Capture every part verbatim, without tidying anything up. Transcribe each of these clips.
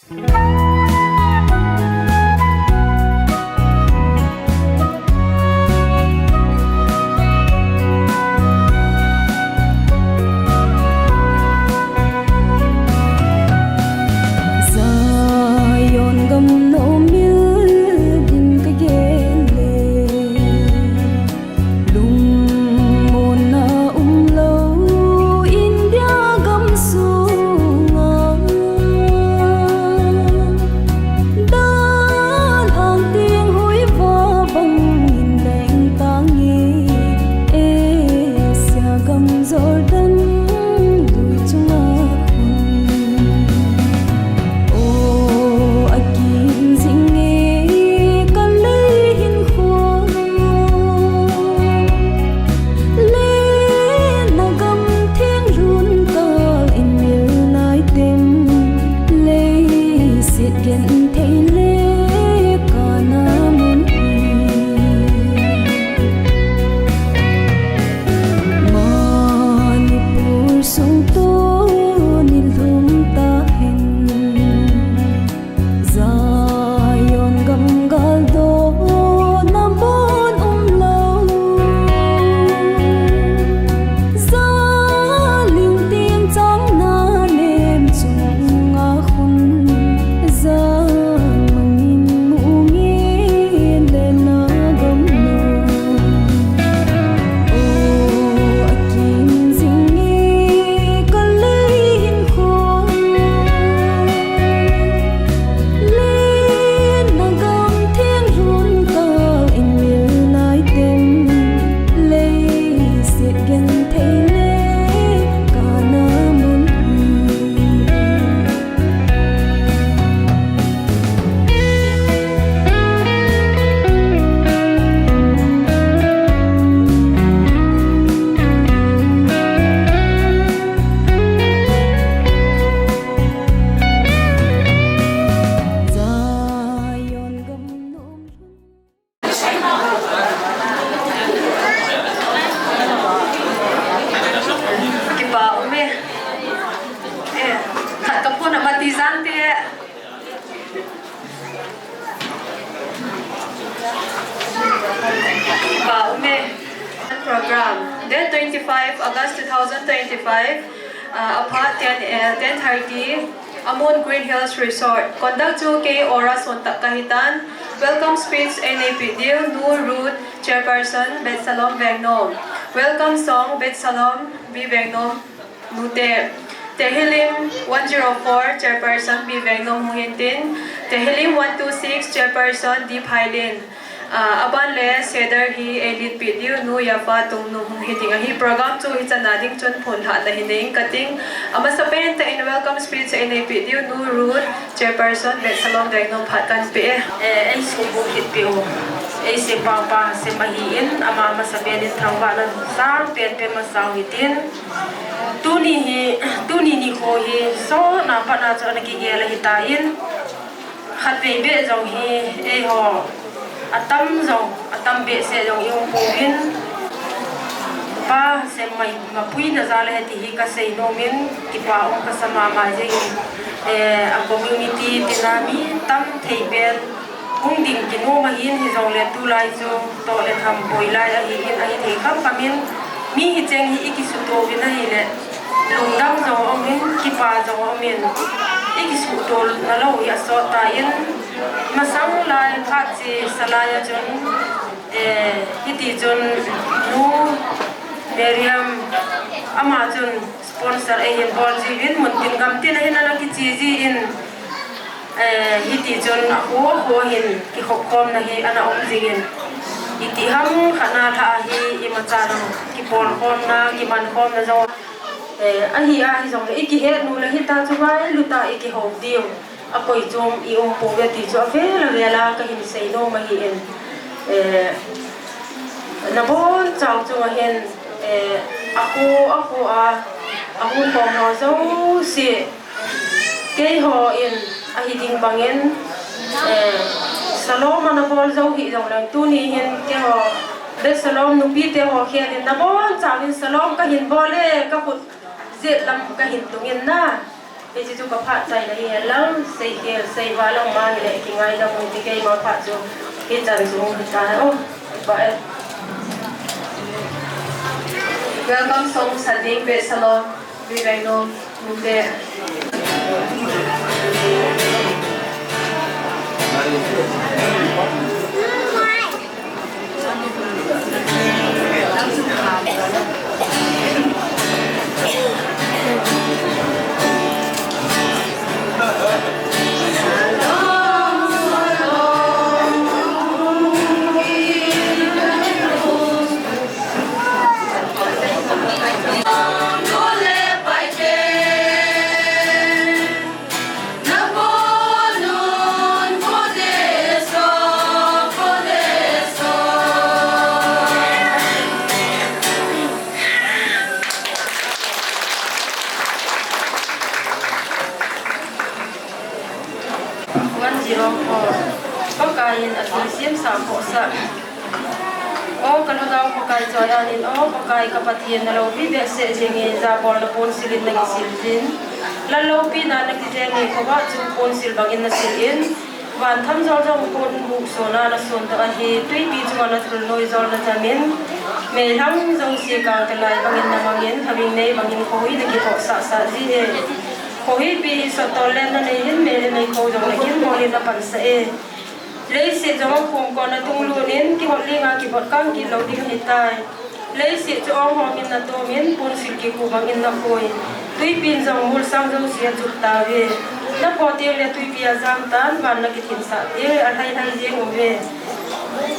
Zion gam nomil ding ka gen le, lungmonna umlou India gam sunga. Dan ang ting hui va bang in leng tangi, Asia gam Jordan lui chunga khun. O, akin jing e ka lei hin khua. Lenna gam theng lhun kal in mil nai tem, leiset genthei le kana mun hi. Manipur sung tuni lhum tahen, Zion gam gal dona bon umlou. Zaling ting chang na nem chunga khun, za mangin mungin lenna gam lou. O, akin jing e ka lei hin khua. Lenna gam theng lhun kal in mil nai tem, leiset genthei le kana mun hi. Kipa um e. Eh, khat ka phone a mati jang te. Kipa um e. Program, date twenty-five August two thousand twenty-five, uh, apha ten, uh, ten thirty, Amun Green Hills Resort. Conduct chu kei Ora Sontak kahitan. Welcome speech einei peh diu, Nu Ruth, Chairperson, Beit Shalom Vengnom. Welcome song, Beit Shalom, B Vengnom, Nute. Tehillim one zero four, Chairperson, B Vengnom hung hintin. Tehillim one two six, Chairperson, D Phailin. Ah, aban le Seder hi eilead peh diu, Nu Yafa Tungnu hung hiding ahi. Program chu hichan a ding chun phonlhahna hi nei inge kating. Amasapen tah in welcome speech einei peh diu, Nu Ruth, Chairperson, Beit Shalom Vengnom phat kahin pe e. Eh, ei sumbu hit peh u. Ei sepa pa sem ahin, ama amasapen in thangvahna sangpen pe masa u hitin. Tuni hi, tuni nikho hi, sotna patna chu ana kigel ahitan. Khatvei beh jong hi, eiho, atam jong, atam behseh jong i um pouvin. Pa, sem mai, mapuina jal ahi ti hi kasei nomin, kipa um kasa mama jengin. Eh, a community tina mi tam thei pen, hung ding kinom ahin hijongle tulai chu, toh le tham poi lai ahin, ahi thei khamkhamin, mi hicheng hi i kisuto uvin ahile, lungdam jong aumin, kipa jong aumin, i kisuto nalou hi asot tan, masang lai phat chi salai a chun, eh, hiti chun Nu Miriam ama chun sponsor eihin bol jiuvin, muntin gamtin ahin ana kiche jin, Eh, hiti chun akhu, akhu hin kikhop khomna hi ana um jingin. Iti ham khatna lha hi imacha jong kipol khomna, kiman khomna jong. Eh, ahi a hijongle i kihet nu le hita chu ngailut a i kihou diu. Akoi chom i um pouve ti chu avel avel a kahin sei nom ahin. Eh, nabonchau chunga hin, eh, akhu, akhu a, ahung khom ho jouse, Keiho in ahi ding bangin, eh, Shalom ana bol jou hih jongleng tuni hin keiho, Beit Shalom nupi teho khel in nabonchauvin Shalom kahin bol e, kakhut jet lam kahin tungin na. Hiche chu ka phat chaina hi lang, sei khel, sei va lang ma hile kingaidam u ti, keima phat chu hichan chu hung hita hi o. Pa e. Welcome song sa ding pe sa lo. Ri rai lo. Nute. One zero four. Pakaiyin athilsem sah khohsah. O ka lhagao Pakai, choi anin, O Pakai ka Pathen, na loupi behseh jenge, jabolna ponsil in na kisil jin. Lal loupina na kijenge, khovah chu ponsil bangin na sil in. Van thamjol jong ponbuh sona na sondoh ahi, twipi chunga na thulnoi jol na jamin. Meilhang jouse kangte lai bangin na mangin, lhaving nei bangin khohui na kithohsah sah ji e. Khohui pi hi sottol len na nei hin, mei le meikho jong na ginbol in na pansah e. Leiset jong akhum kon a tunglut in, kihot linga kibot kang kit lou ding ahitai. Leiset chu ong hom in na tom in, ponsil kikhu bangin na khui. Twipi in jong molsang jouse achup tauve. Na pho teng le twipi ajam tan, van na kithinsah teng le alhai lhai jeng uve.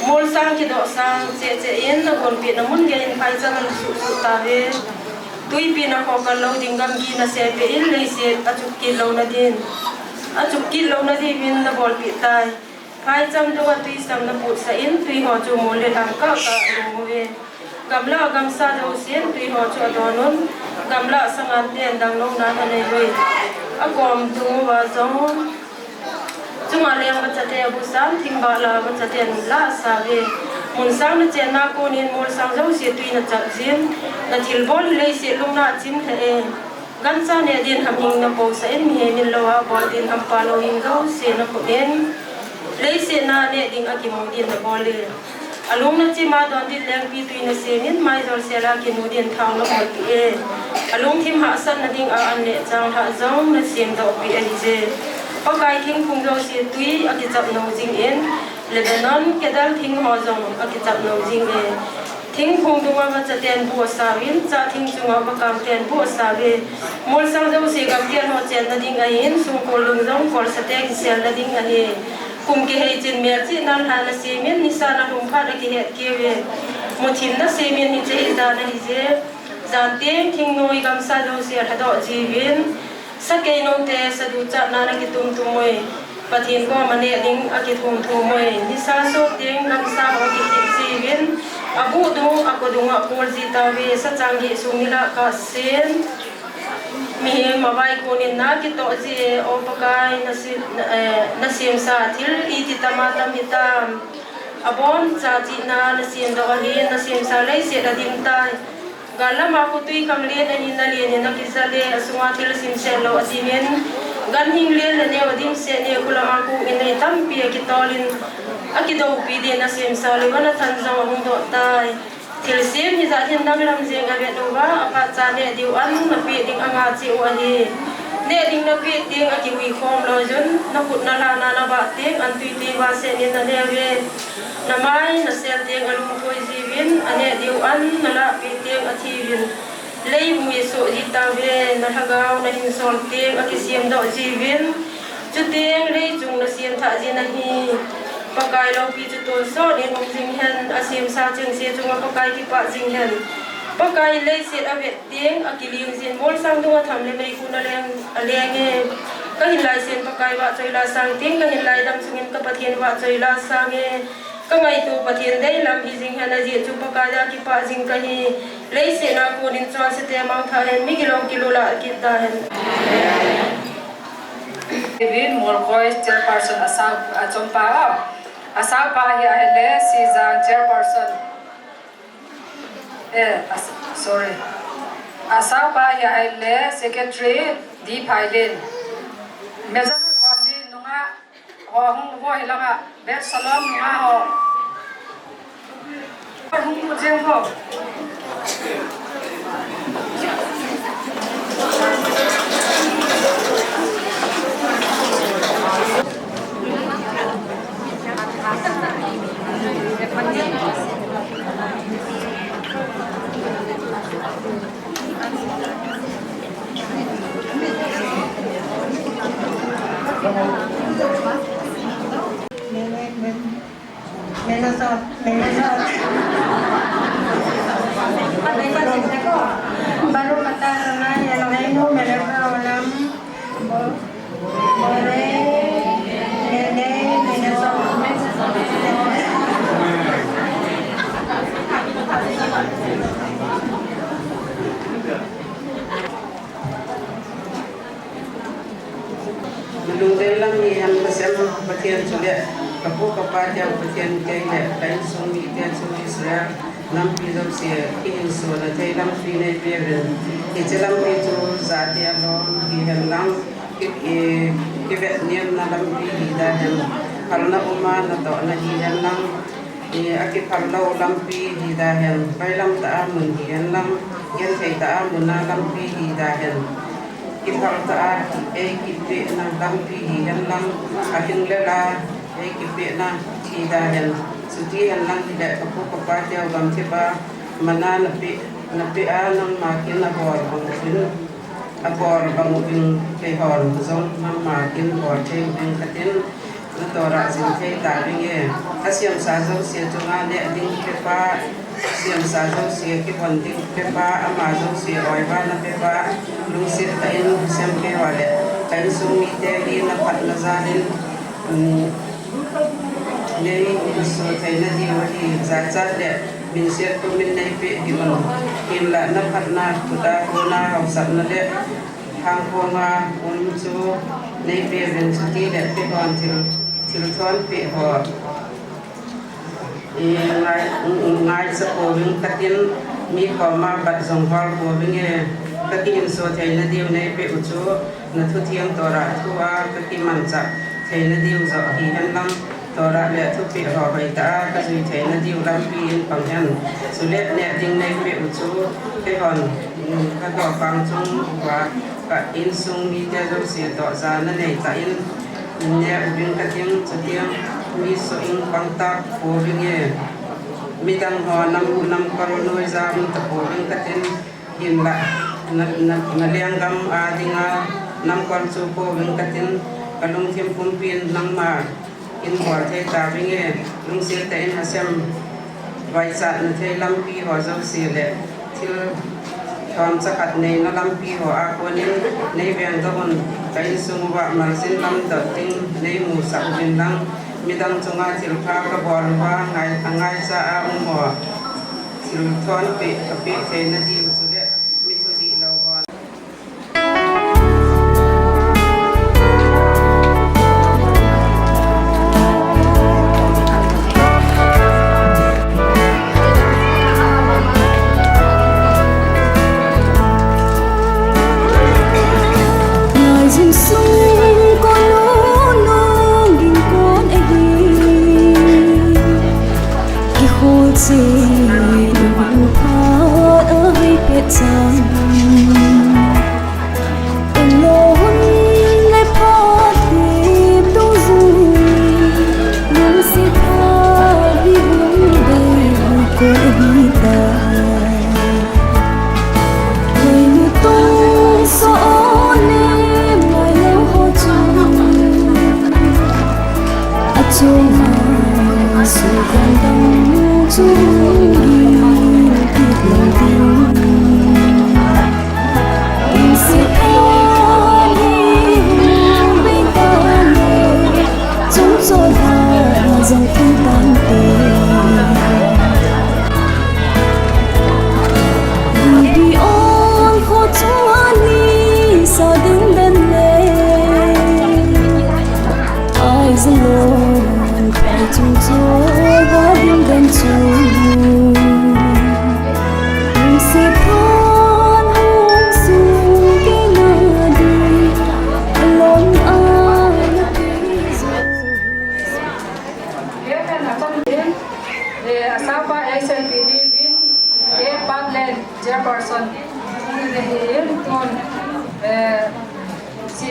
Molsang kidoh sang cheh cheh in, na gonpeh na mun gei in phaicham ana suh suh tauve. Twipi in akhoh kal lou ding gamgi na seipeh in, leiset achup kit louna din. Achup kit louna diuvin na bolpeh tai. Phaicham dunga twisam na putsah in, twi ho chu mol le lhang kah kah alung uve. Gamlah gamsa jousen twi ho chu adon un, gamlah sangan ten dang louna anei uvin. Akom tung uva jong chunga leng vachate abusan, thingba lah a vachaten lah asah uve. Mun sang na chenna konin molsang jouse twi na chap jin, na thilbol hi leiset lungna achim lheh e. Gancha neh din hamhing na posah in, mihem in lou a bol din hampa louhing jouse na khut in, leiset na neh ding akimu din na bol e. Alung na chim a don din lengpitwi na sem in, maijol sel a kinu din thao na bolpeh e. Alungthim hahsatna ding a an le changlhah jong na semdoh peh ahi je. Pakai, thingphung jouse twi akichap nou jing in, Lebanon kedar thing ho jong akichap nou jing e. Thingphung dunga vachaten bu asah uvin, chah thing chunga vakangten bu asah uve. Molsang jouse gamgi a lhochenna ding ahin, songkol lung jong kolsate kiselna ding ahi. Kum kihei chin melchihna lha na sem in, nisa na lhung phat akihet kei uve. Muthim na sem in, hiche hi jan ahi je. Jan teng thingnoi gamsa jouse alhadoh jiuvin. Sakei noute saduchatna na kitum tum uve. Pathen koma neh ding akithum thum uve. Nisa sot teng gamsa ho kikit jiuvin. Abuh dung, ako dung a apol ji tauve. Sachang geh sung nilhah kahsen. Mihem avaikon in na kitoh ji e, O Pakai, na sem, na, eh, na semsa thil iti tam a tam hitam. Aboncha chihna na semdoh ahin, na semsa leiset adim tai. Gal lama khutui khang len ahin, alen in akijal e, asunga thil simset lou adim in. Ganhing len le neo adim seh in, kho lama kong in lei tampi akitol in, akidoupi din na semsa lou, ana than jong ahung doh tai. Thilsem hijat hin danglam jeng avet uva, aphat cha neh diu an napeh ding anga cheh u ahi. Neh ding napeh teng akihui khom lou jun, nakhut nalhana nabah teng an tuitui va seh in naneh uve. Namai nasel teng alungthoi jiuvin, aneh diu an nalahpeh teng athi uvin. Lei mui asoh ji tauve, na lhagao nahin sol teng akisemdoh jiuvin. Chuteng lei chung nasem thah jin ahi. Pakai loupi chu tonsot in um jing hen, asemsa chengse chunga Pakai kipah jing hen. Pakai leiset avet teng akiling jin, molsang dunga tham le meikhu na leng, aleng e. Kahin laisen Pakai vahchoi la sang teng, kahin laidam sungin ka Pathen vahchoi la sang e. Kangaito Pathen deilam hijing hen, ajeh chu Pakai a kipah jing kahi. Leiset a konin chonsete mangthah hen, migilou kilula kit tahen. David Molkoi, chairperson, asao, achompa, asaopa hi ahile, Sijang, chairperson. Eh, as-, sorry. Asaopa hi ahile, secretary, Hi phai din. Meja wan di nunga ho hung vo hi langa. Bet Shalom nunga ho. Hung vo jeng ho. Baru kata rana yang lain no mereka ulam. Lungdei lam ni han Pathen, Pathen chule, ka pu ka pa teu Pathen kei le, ka insung mite chu Israel nampi jouse, kihinso na thei lampi nei pe uvin. Hiche lampi chu jati alom hihen lang, ki, eh, kivet niamna lampi hi da hen, phalna uma natohna hihen lang, eh, akiphal lou lampi hi da hen, bailam tah a mun hihen lang, genthei tah a mun a lampi hi da hen, kiphal tah a, eh, kipehna lampi hihen lang, ahinglel a, eh, kipehna hi da hen, chuti hen lang hile, ka pu ka pa teu gamthip a, mana napeh, napeh a, nangma kin abol bang uvin. Abol bang uvin, keihon jong nangma kin bol thei uvin katin, na Torah jing thei tavinge. Asiamsa jouse chunga neh ding pepa, siamsa jouse kibon ding pepa, ama jouse oiva na pepa, lungset tah in sem keiho le ka insung mite hi na phatna jal in, um, nei hinso theina diu ahi, jachat le minset pumin nei peh diu ahi. Hinla na phatna, khuta kona haosatna le hangkonga um chu nei pe uvin, chuti le keihon thil, thil thonpeh ho, eh, ngai, ngaicha pouvin katin, mi koma bat jong hol pouvinge, ka kihinso theina diu nei peh u chu, na thutheng Torah thu a ka kimanchah theina diu joh hihen lang, Torah le thupeh ho hoitah a ka jui theina diu lampi in pang hen. Chule neh ding nei peh u chu, keihon, um, ka dopang chung uva, ka insung mite jouse toh jana nei tah in, neh uvin kating, chuteng mi soh in pang ta pouvinge. Midang ho nam, namkol noija um ta pouvin katin, hinla, na, na, na lenggam a dinga namkol chu pouvin katin, ka lungthim pumpin nangma in bol thei tavinge, lungset tah in Hashem vaichatna thei lampi ho jouse le, thil thomcha khat neina lampi ho a konin, nei vengdoh un, ka insung uva maljin lamdot ding nei musah uvin lang, midang chunga thilpha ka bol uva, ngai, angaicha a um ho, thil thonpeh, kapeh theina diu chule, mi thudihlou hon.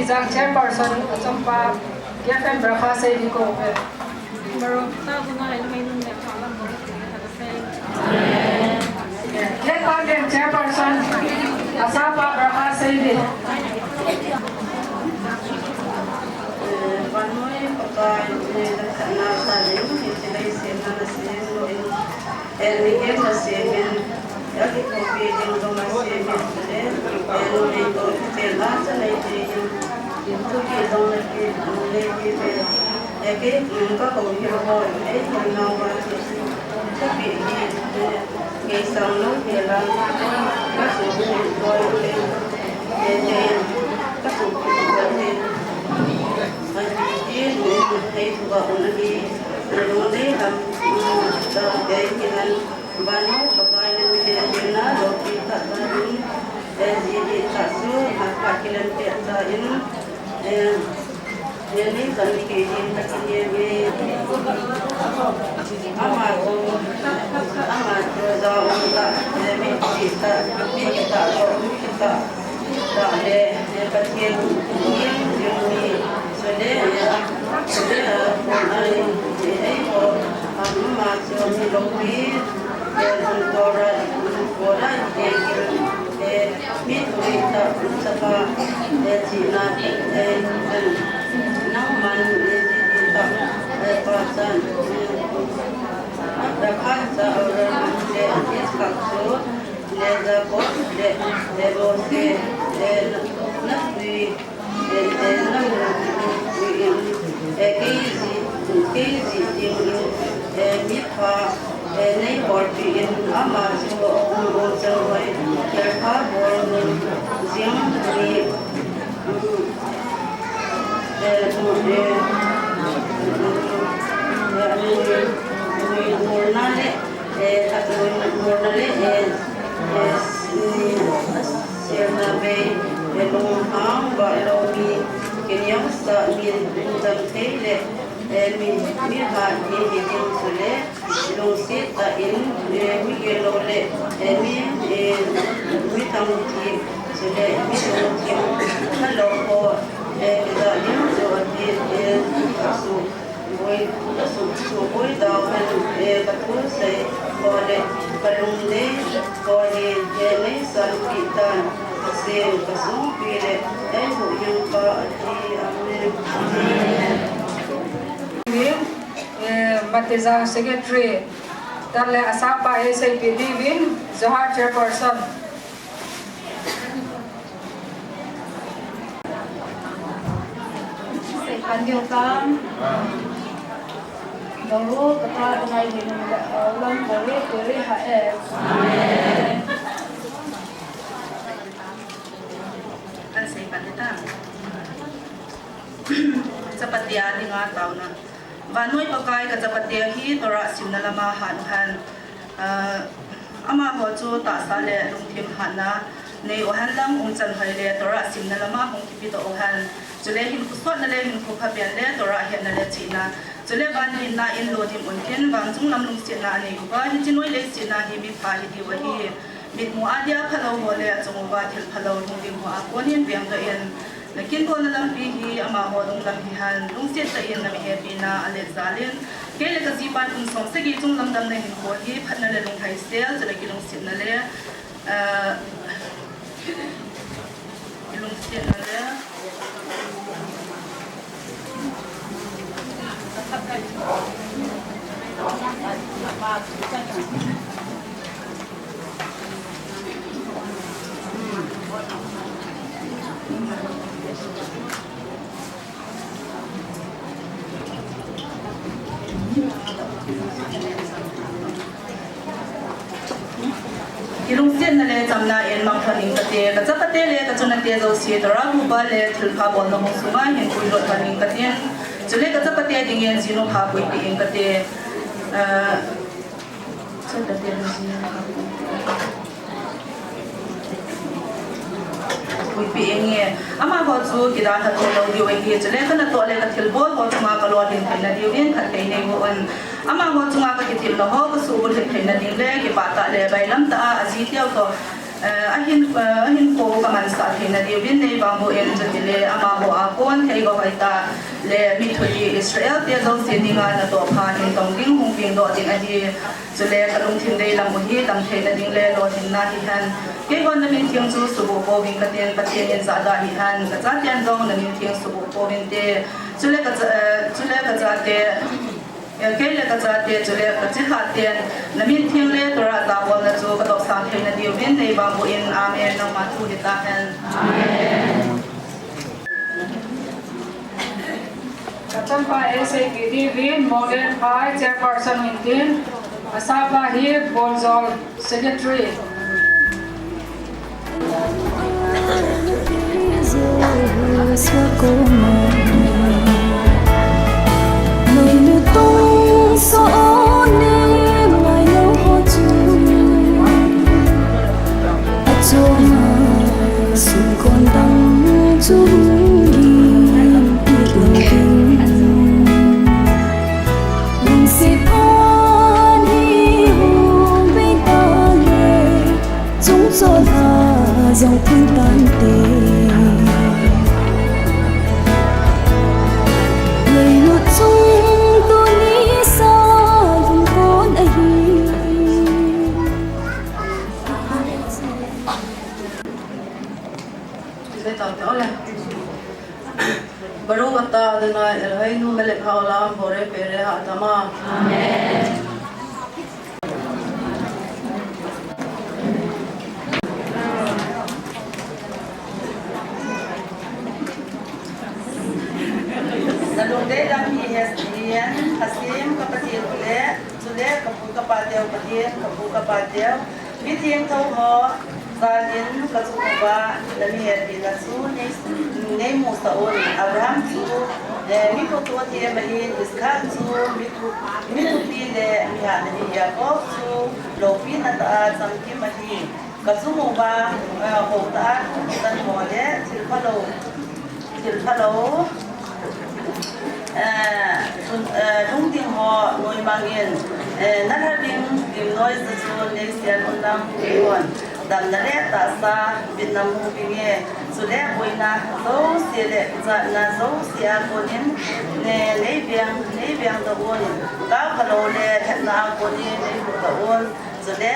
Jang chairperson achompa K F M Brakha Seidi ko. K F M chairperson Asapa Brakha Seidi. Vanoi Pakai, eh, na sa ding, eh, silai sem na na sem lo in, eh, ni em na sem in, ya ki ko pe ding lo na sem in, eh, eh, lo ni to ki pe la sa nei pe ding, tu ki dong na ki, nei ki pe, eh, ke, mm, ka ko hi ho, eh, na wa ki, tu ki hi, eh, Ngeisang lou hela, ka sung hei tuai hei, hei hei, ka sung hei tuai hei. An ti ti nu hei tuba un ahi, na lung lei lam, ta hei kinan, vannoi Pakai na mi hei hei na, lou pi ta ta in, hei ji di ta su, na ka kilan pe ta in, hei, Neli kan kei din ka kinem e. Ama chu, ama chu ja um ta, eh, mi ti ta, mi ti ta, mi ti ta, ta le, eh, Pathen ning jong ni, chule, eh, chule, eh, kon ai, eh, ei ko, ama chu mi lou pi, eh, un ko ra, un ko ra, eh, eh, Mi tui ta, chapa, eh, china, eh, nangman, eh, ji ta, eh, pa chan, eh, Abraham cha, Abraham le, Isaac chu, le Jacob le, eh, Mose, eh, na, na tui, eh, eh, na tui in, eh, kei ji, kei ji ding in, eh, mi pha, eh, nei bol pi in ama chu, um, um, chang hoi, eh, pha bol jing ni, um, eh, um, eh, eh, um, eh, um, eh, um, eh, um, eh, eh, eh, Sirna bei, eh, lunghang vah lou mi, kineo sa mi, dam thei le, eh, mi, mi hat mi hi ding chule, lungset tah in, eh, mi gilou le, eh, mi, eh, mi thangthip chule, mi lungthim phalou ho, eh, kija ding chu ati, eh, su. Boi, ka su, su boi dau hen, eh, ka thusei ho le, ka lunglei ho hi, eh, nei sanpeh tan, ka sem, ka songpi le, ei huhhing pa ati, amen. Min, eh, Matijang secretary, tan le asapa eiseipeh diuvin, Johar chairperson. Sei pan diu tam. Doro kata ngai hin, uh, lam bore bore ha e. Amen. Kan sei pan diu tam. Chapate a dinga taona. Vannoi Pakai ka chapate hi Torah simna lama hat uhen. Ah, amaho chu tahsa le lungthim hatna nei uhen lang umchan hoi le Torah simna lama hung kipedoh uhen. Chule hinkho sotna le hinkho phapen le Torah hetna le chihna. Chule van hinna in lodim untin, vanchung lam lungsetna anei uva, hiche noi leiset na hi mipha hidiu ahi. Mitmu a dia phalou ho le achung uva thil phalou lungdim ho a konin veng doh in. Na kinbolna lampi hi amaho lunglam hihen, lungset tah in na mihepina a let jal in, kei le ka jipan kum som sagi chunglam damna hinkho hi phatna le lunglhaisel, chule kilungsetna le, eh, kilungsetna le, Kilungsetna le chamna in mangthah ning kate, ka chapate le ka chunate jouse Torah huhbal le thilpha bolna hung sunga hin puilut ning katin, chule ka chapate dingin jinu pha puipeh ing kate. Ah, Puipeh inge, amaho chu kidalha thei lou diu ahi, chule ka natoh le ka thilbol ho chunga ka lolhin theina diuvin phatthei nei uvin. Amaho chunga ka kithemna ho ka suhbulhit theina ding le kipah tah le bailam tah a aji teu toh Eh, ahin, eh, ahinkho kamansah theina diuvin neivangboh in, chutile amaho a kon thei gahoi tah le mithu hi Israel te jouse dinga natoh pha hin tong ding hung pengdoh ding ahi. Chule kalungthim deilam u hi damtheina ding le lolhinna hihen. Keihon namin theng chu suboh pouving katin, Pathen in jahda hihen. Kachaten jong namin theng suboh pouvinte. Chule kacha, eh, chule kachate, eh, kei le kachate, chule kachilhahten namin theng le Torah tahbolna chu kadohsang theina diuvin neivangboh in, amen. Nangma thu hitahen. Amen. Kachampa S A P D vin Morgan Phai, chairperson hintin, asapa hi Bonjol, secretary. Chungchon a jong thim tante. Leilut chung tuni sa lungkon ahi. Baruch atah Adonai Eloheinu melech haolam, bore pere ha'adama. Amen. Nalungdei lam hi hesien, Hashem ka Pathen u le, chule kapu kapa teu Pathen, kapu kapa teu. Mithengtho ho, jalin kachung uva, nami hepina chu nei, neimusah un. Abraham chu, eh, mi khoto them ahin, Isaac chu mi thu, mi thupi le mi hatna ahi, Jacob chu loupina tah a chamkim ahi. Kachung uva, eh, houtah a thum kitan ho le thil phalou, thil phalou, eh, chun, eh, lungding ho noimang in, eh, nalha ding dimnoija chu neisian unlang, keihon damna le tahsa bitna mu vinge. Chule boina jouse le kichatna jouse a konin, eh, neiveng, neiveng doh un. Kap phalou le lhepna a konin neihuhdoh un. Chule,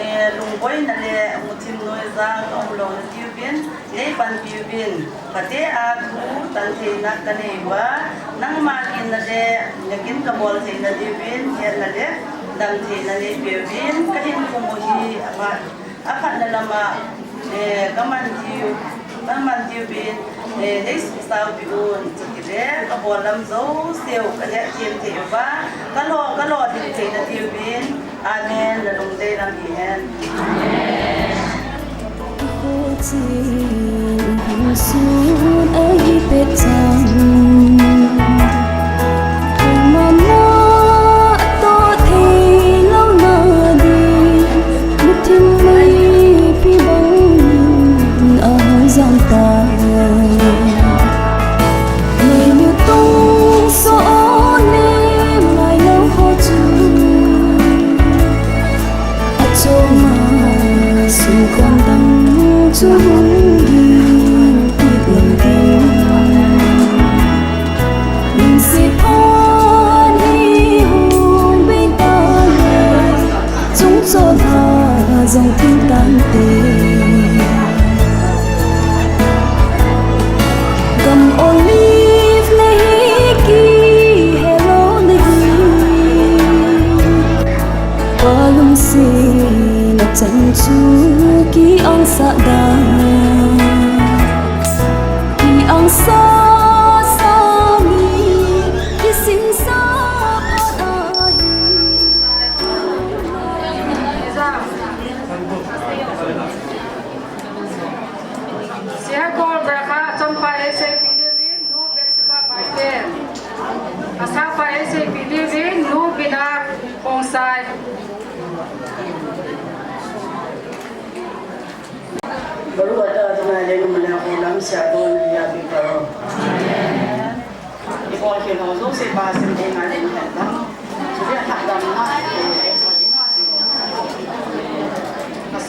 eh, lungboina le muthim noija kaumlou nadiuvin, neipanpiuvin. Phate a thu tan theina kanei uva, nangma ginna le nakin kabol theina diuvin, hetna le damtheina neipeuvin, kahinkhum u hi aphat, aphatna lama, eh, kaman diu, kaman diuvin, eh, neisuhsao peh un. Chutile kabol lam jouseu kahetthem thei uva, kalo, kalolhin theina diuvin. Amen. Nalungdei lam hihen. Chungchon a jong thim tante. Gam olive nahi, kihelou nahi. Pa lungsetna chan chu kiangsah dan, kiangsah sami, kisinsah phat ahi. Siakol Berkha, Champa S A P D vin, Nu Betsuba Baite. Asapa S A P D vin, Nu Bina Khongsai. Baruch atah Adonai Eloheinu melech haolam, Siakol Yapi Paro. Ibol khel ho jouse pa sim ding a len len dam. Chule lhadamna, eh,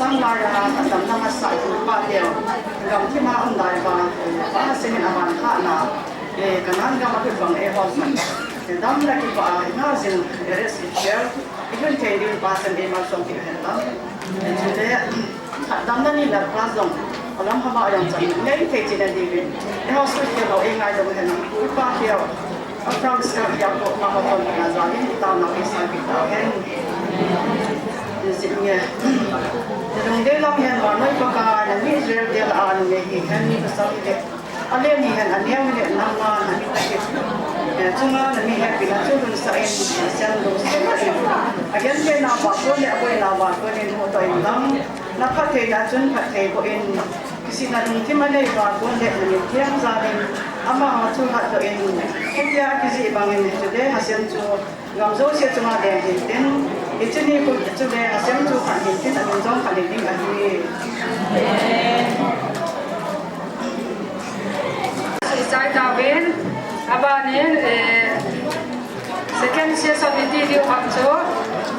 Sang lai a, a damna masa upa teu, gamthip a um lai uva, Pa Hashem in aman khahna, eh, Canaan gam a lut bang eiho jong, eh, damna kipah a, i ngah jing, eh, rest in peace, i lhun thei diuvin Pa Hashem in eimalsom peh u hen lang. Eh, chule, damna ni le pa jong, alam hama jong chan, ngei thei cheh na diuvin, eiho suhkhel ho, eingaidam u hen lang, upa teu. Abraham, Isak, Jacob, amaho toh na jal in, i taona u eisanpeh tauhen. Jing e. Lunggel lam hen vannoi Pakai, nami Israel te lah a nungnei hihen, mi pasal hile, alen hihen, aneo hile, nangman, nami tahsan, eh, chunga nami hepina chu lunsah in, sian lungset in. Agentheina vahkon le aboina vahkon in huhdoh in lang. Na phattheina chun phatthei boh in. Kisihna lungthim anei uva kon le na mithiang jal in, amaho chu hatdoh in, hitia kijih bangin, chule Hashem chu gam jouse chunga leng hintin, hiche nikho chule Hashem chu khat hintin, amin jong khat hiding ahi. Ichai tauvin, abanin, eh, second session iti diu ham chu,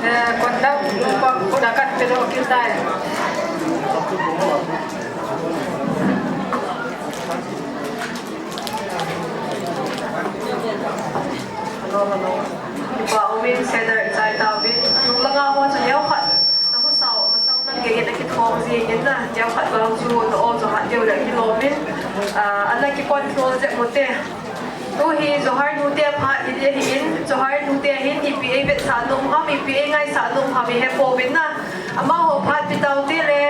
eh, conduct, pa, pa, da kat pero kitai. Hello, hello. Kipa umin, seder ichai tauvin. Nung langa ho chu neokhat. Namu sao, masang lang gei na kithong jingin na, neokhat vang chu na o chu hat deu le kilom in, ah, ana kicontrol jep u te. Tu hi Johar nute phat hi ding ahin, Johar nute hin ipi eivetsah nom ham, ipi eingaisah nom ham ihepouvin na. Amaho phat pe tau te le.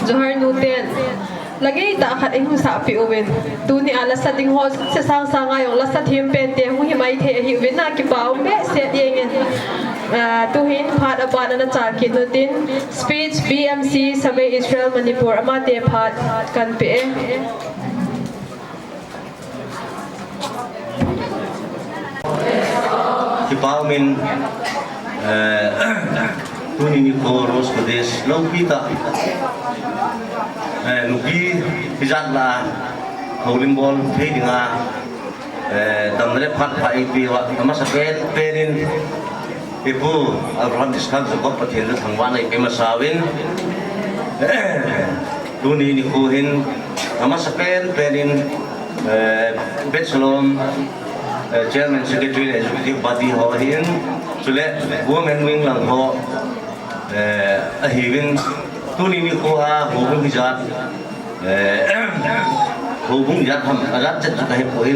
Johar nu ten la gei tah khat eihung sahpeh uvin, tuni a la sa ding ho se sang sang a jong la sa them pen te hung hi mai thei ahi uvin, na kipa um behseh jeng in. Ah, tuhin phat aban ana chal kit nu tin speech B M C Survey Israel Manipur amate phat kan pe e. Kipa um in, eh, tuni nikho Rosh Khodesh loupi tah, eh, nupi hijat la houlim bol thei dinga, eh, damna le phat pha eipeh uva, amasa pen pen in, Ipu Abraham Iskak Jacob Pathen chu thangvahna eipeh masa uvin, tuni nikho hin amasa pen pen in, eh, Beit Shalom, eh, Chairman, Secretary le Executive Body ho ahin, chule Women Wing lang ho, eh, ahiuvin, tuni nikho a houbung hijat, eh, houbung ijat ham, ajat chet chu kahepoi,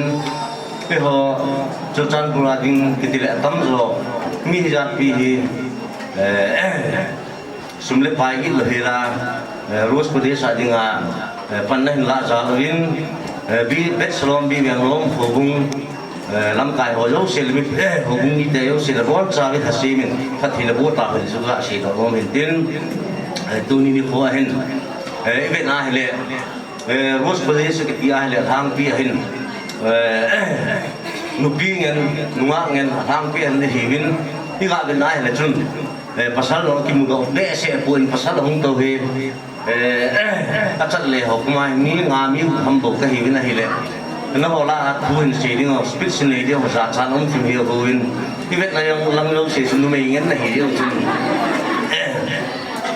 Keiho Churachandpur a ding kiti le atamjo mi hijat pi hi, eh, sum le pai git lou hela, eh, Rosh Khodesh a dinga, eh, panna hin lah jal uvin, eh, Beit Shalom, Beit Venglom houbung, eh, lamkai ho jouse le mi, eh, houbung mite jouse le boncha uvin Hashem in phatthei naboh tahen chu kaseidoh nom in tin, eh, tuni nikho a hin, eh, ivet na hile, Eh, Rosh Khodesh kiti ahile alhangpi ahin, eh, nupi ngen, nungah ngen alhangpi ahin ahiuvin, iga vet na hile chun, eh, pasal jong kimudoh behseh pon, pasal ahung tou hi, eh, achat le ho kuma hi mi nga mi gup ham bou kahiuvin ahile, nangho lah a thu hin sei ding ho, speech hin nei ding ho, jachat um thim hi ho uvin, ivet na jong lang jouse chu numei ngen nahi jeh chun, eh,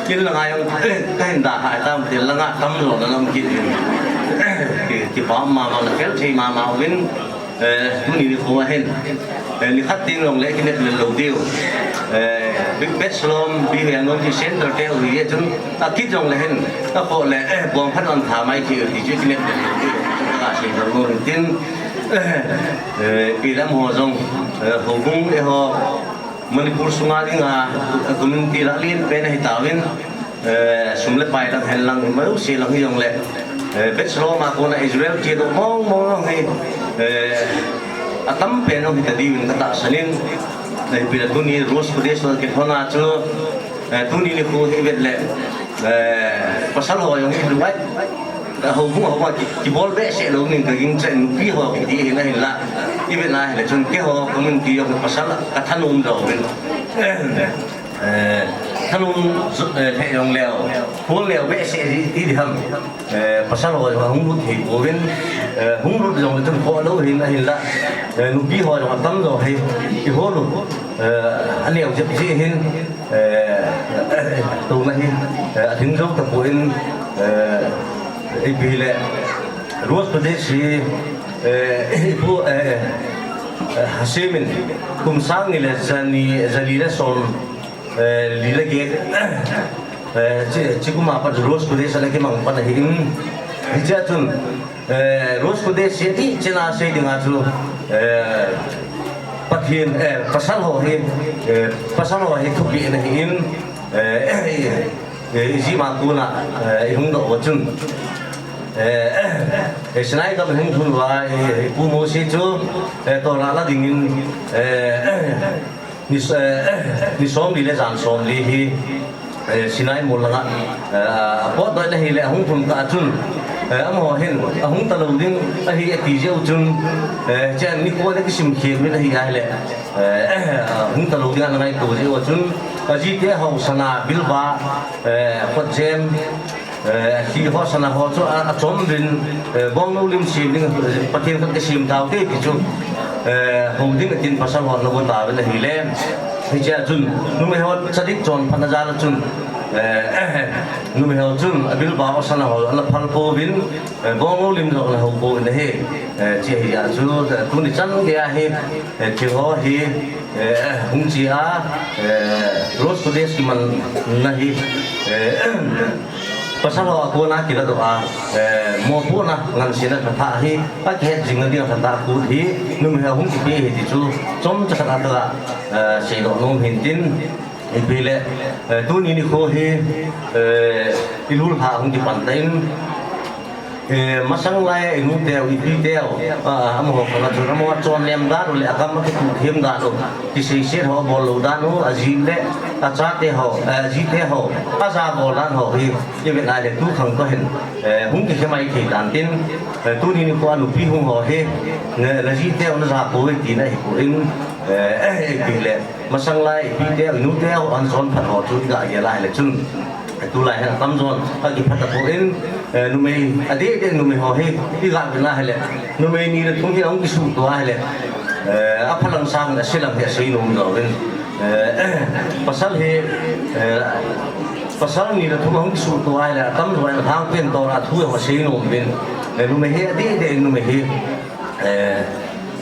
Kin langa jong, eh, kahin dah hai tam, tin langa tamjo na lam kit in. Ki, kipa mama, na fel thei mama uvin, eh, tuni nikho a hin. Eh, nikhat ding jongle kinep lel lou diu. Eh, Beit Shalom, Beit Venglom ti center te u hi e chun, akit jongle hin, akhoh le, eh, bom khat on tha mai thei u ti chu kinep lel lou diu. Kasei lou lou hin tin, eh, eh, ipi lam ho jong, eh, houbung eiho, Manipur sunga dinga, eh, community lah lien pen ahi tauvin, eh, sum le pai lang hen lang, ma jouse lang hijongle, eh, Beit Shalom a kona Israel chedoh mong mong hi, eh, atam pen jong hita diuvin katahsan in, eh, ipi le tuni Rosh Khodesh lang kilhon a chu, eh, tuni nikho hi ivet le, eh, pasal ho jong hi luai. Houbung, houbung a ki, kibol behseh lou ning kaging cheh nupi ho kiti hi nahin la. Ivet na hile chun keiho community jong pasal kathanom lou vin. Eh, thanom, eh, lheh jong leu, hol leu behseh ti, ti diham. Eh, pasal ho jong hung lut thei pouvin, eh, hung lut jongle chun khoh lou hin ahin la. Eh, nupi ho jong atamjo hi, kihol u, eh, aneo jep jeh hin, eh, touna hi, eh, alhing jou tapon, eh, ipi le, Rosh Khodesh hi, eh, ipu, eh, eh, Hashem in kum sang ni le jani, jali le som, eh, li le get, eh, chi, chi kum a pat Rosh Khodesh ana kimang pan ahin, hichea chun, Eh, Rosh Khodesh hi ti chena sei dinga chu, eh, Pathen, eh, pasal ho hi, eh, pasal ho hi thupeh ana hin, eh, eh, Egypt a kona, eh, ihung doh uva chun, eh, eh, Sinai gam ihung lhun uva, eh, ipu Mose chu, eh, Torah la dingin, eh, Ni, eh, ni somli le jan somli hi, eh, Sinai mol langa, eh, apotdoh na hile ahung lhun kah a chun, eh, amaho hin ahung talou ding ahi ati jeh u chun, eh, chen nikho le kisim khel uvin ahi ahile, eh, ahung talou ding ana ngaito jeh u chun, ajite ho sana bilba, eh, khotjem, Eh, hi ho sana ho chu a, achom uvin, eh, bongnou lim sem ding, eh, Pathen khat kisem taute ti chu, eh, hou ding atin pasal ho ana go tauvin ahile. Hichea chun, numei ho tzadik chonphatna jal a chun, eh, numei ho chun abilba ho sana ho ana phal pouvin, eh, bongnou lim jong ana hou pouvin ahi. Eh, hiche hi a chu, eh, tuni chan gei a hi, eh, thil ho hi, eh, hung che a, eh, Rosh Khodesh kimanna hi, eh, Pasal ho a kona kiladoh a, eh, mopohna ngansena lhathah hi, akihet jing nading a lhathah kut hi, numei ho hung kipe hi ti chu, chomcha khat a tala, eh, seidoh nom hin tin, Ipi le, eh, tuni nikho hi, eh, i lulha hung kipan tan, eh, masang lai a i nu teu, i pi teu, ah, amaho khang a chun, amaho chon lem dan u le, a gam a kituh them dan u, kiseiset ho bol lou dan u, a ji le, a chate ho, eh, a jite ho, a ja bol dan ho hi, i vet a le tu khang toh hin, eh, hung kikhe mai thei tan tin, eh, tuni nikho a nupi hung ho hi, na, na ji teu na ja poi tina hi poi, eh, eh, ipi le, masang lai, i pi teu, i nu teu, an son phat ho chu i ga gel a hile chun. Tulai hin a tamjon, a kiphat a poi, eh, numei, a deh deh numei ho hi, i ga gel a hile. Numei ni le thum hi a hung kisuhto a hile. Eh, a phalang sang, a silang hi a seinom jouvin. Eh, pasal hi, eh, pasal ni le thum a hung kisuhto a hile, a tamjo a thang pen to a thu a seinom uvin. Eh, numei hi, a deh deh numei hi. Eh,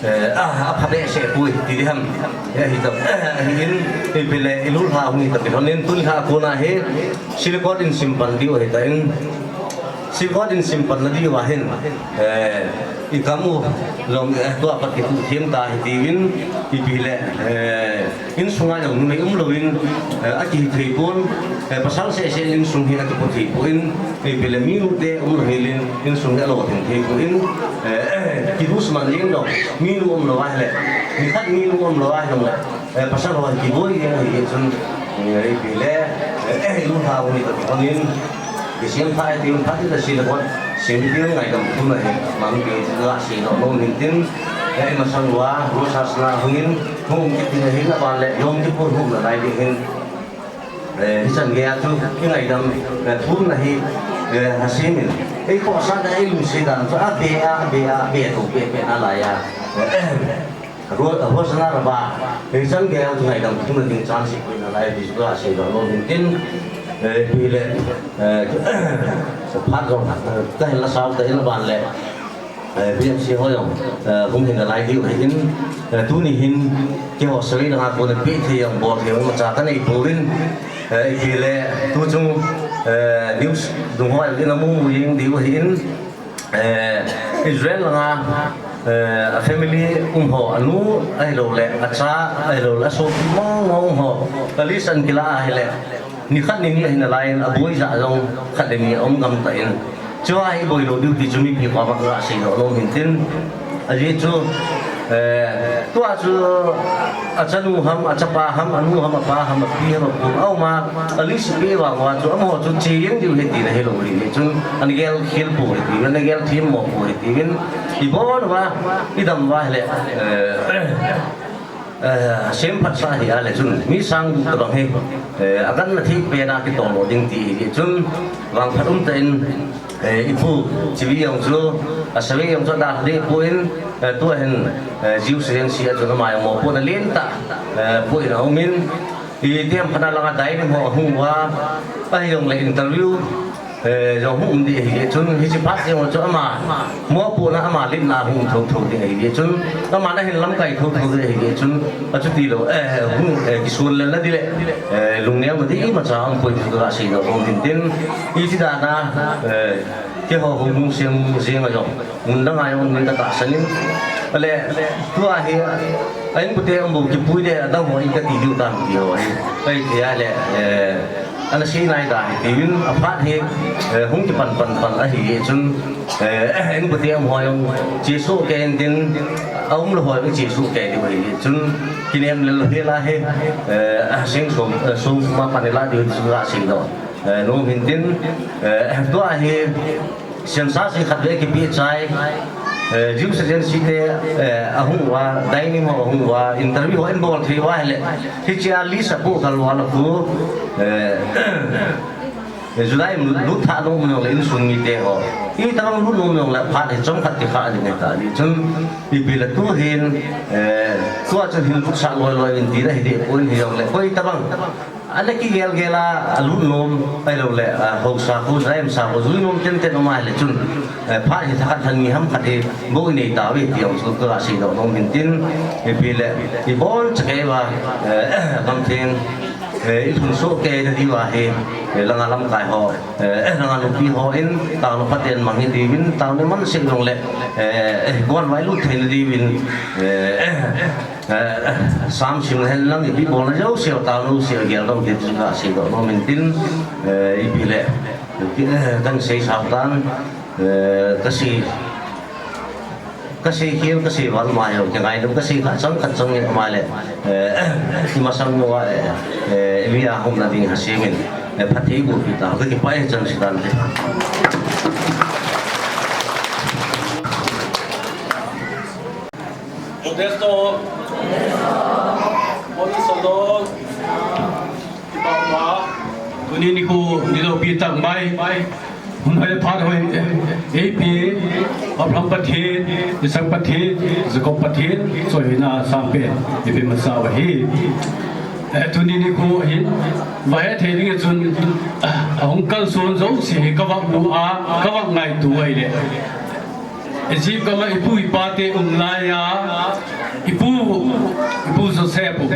eh, a, a pha behseh poi, ti ding ham. Eh, hi to, eh, hi in, ipi le, i lulha hung hi to, pi hon in, tun lha kona hi, Silikot in simpan diu hi ta in, Silikot in simpan na diu a hin, eh, i kam u, long, eh, tua pat kituh them ta hi tiuvin, ipi le, eh, Insunga jong numei um louvin, eh, a kihi thei pon, eh, pasal seh seh insung hi a kipo thei pon, eh, ipi le minu te um lou helin, insung hi a lolhing thei pon, eh, kidusman jeng lou, minu um lou a hile, nikhat minu um lou a hile, eh, pasal ho kiboi jeng ahi chun, eh, ipi le, eh, i lulha u ni ta pon in, Kisem pha e tin phat le Silikot, Silikot ngaidam thum ahi, mang pi chu la sei nom nom hin tin, eh, masang lua, Rosh Hashanah hung in, hung kit in ahi, aban le Yom Kippur hung nalai ding hin, eh, hichan gei a chu, i ngaidam, eh, thum na hi, eh, Hashem in, ei khohsah dan, ei lungset dan chu, a be, a be, a be, to be, be nalai a. Ro-, Rosh Hashanah Rabbah, hichan gei a chu ngaidam thum na ding chance koina lai ti chu a sei lou lou hin tin, eh, ipi le, eh, phat jong, eh, ka hin la sao ta in aban le, eh, B M C ho jong, eh, hung hin nalai diu ahin, eh, tuni hin, keiho Sarit langa kona pe thei jong bol thei jong imacha ka nei pouvin, eh, ipi le, tu chung, eh, news dung ho jong in a mu mu jeng diu ahin, Eh, Israel langa, eh, a family um ho, a nu ahilou le, a cha ahilou le, a sopi mong mong um ho, police an kila ahile, nikhat nini ahin alai in, a boi ja jong khat le ni a um gam ta in. Chua hi boi lou diu ti chu mipi koma ka sei lou lou hin tin. Ajeh chu, eh, tua chu a chanu ham, a chapa ham, a nu ham, a pa ham, a pi ham, a pu ham, a um a, a list pe vang uva chu, amaho chu che jeng diu ahi tina hilou ahi chun, ana gel khel pou ahi tiuvin, ana gel them mo pou ahi tiuvin, i bon uva, i dam uva hile, eh, eh, semphat sa ahi a le chun, mi sang gup tabang hi, eh, a ganna thei pen a kitol lou ding ti ahi chun, vangphat um tah in, Eh, i pu, Chibi jong chu, a Sarit jong chu a dalha deh poi, eh, tua hin, eh, Jews Agency a chun ama jong mopohna lentah, eh, poi in a um in, i tiam khat a langa dining ho a hung uva, ahi jong le interview, eh, jong hung um ding ahi jeh chun, hiche phat jong chu ama, mopohna ama letna hung thou thou ding ahi jeh chun, ama na hin lamkai thou thou ding ahi jeh chun, achuti lou, eh, hung, eh, kisun lelna ding le, eh, lungneo na ding imacha um poi ti chu ka sei nom nom hin tin, iti dan a, eh, Keiho hung lungset jeng a jong, mun dang a jong um ding ka tahsan in. Ahile, tua hi, a inkote um bou kipui le, adang ho in kati diu tam ti ho hi. Ahithei a le, eh, ana sei nai da hi tiuvin, aphat hi, eh, hung kipan pan pan ahi jeh chun, eh, a inkote um ho jong, chesuh kei in tin, aum lou ho jong chesuh kei diu ahi jeh chun, kinem lel hel a hi, eh, a seng som, eh, som ma pan la diu chu ka sei nom. Eh, nom hin tin, eh, tua hi, Census hi khatvei kipe chai, eh, Jews Agency te, eh, ahung uva, dining ho ahung uva, interview ho in bol thei uva ahile, hiche a list a pu kal uva la pu, eh, July lut thah nom nom le insung mite ho. Itobang lut nom nom le phat hi chomkhat kikhah ding ahi ta, ti chun, ipi le tu hin, eh, tua chun hin lutsah loi loi in ti na hi deh poi in hijongle, koi tobang Ana kigel gel a, alut nom, ahilou le, a, haosa khu, jaim sa khu, jui nom tenten um ahile chun, eh, phat hi thakhat thani ham khat hi, bou inei tauve ti jong chu ka seidoh nom hin tin, ipi le, ibon chakei uva, eh, gam theng, Eh, i lhun soh kei na diu ahi, eh, langa lamkai ho, eh, langa nupi ho in, taona phaten mang hi diuvin, taona man sek long le, eh, eh, kon vai lut thei na diuvin, eh, eh, eh, sam sim hen lang ipi bol na jouse, taona jouse, gel dong kit chu ka sei doh nom in tin, eh, ipi le, eh, kan sei sap tan, eh, ka sei Ka sei khel, ka sei val mai ho, ka ngai lo, ka sei khat chang, khat chang ni mai le. Eh, i masang mo, eh, eh, mi a hom na ding ha sei min. Eh, phatthei bu pi ta, ka kipah e chan si dan te. Modesto. Modesto. Kipah ma. Tuni nikho, niloupi tah mai. Hun hoi phat hoi, eh, eipe, Abraham Pathen, Isaac Pathen, Jacob Pathen, choi hoina sangpen, ipi masa uva hi. Eh, tuni nikho hin, va hethei ding chun, ah, ahung kalson jouse hi ka va mu a, ka va ngaito u ahile. Egypt gam a ipu ipa te um lai a, ipu, ipu Joseph u.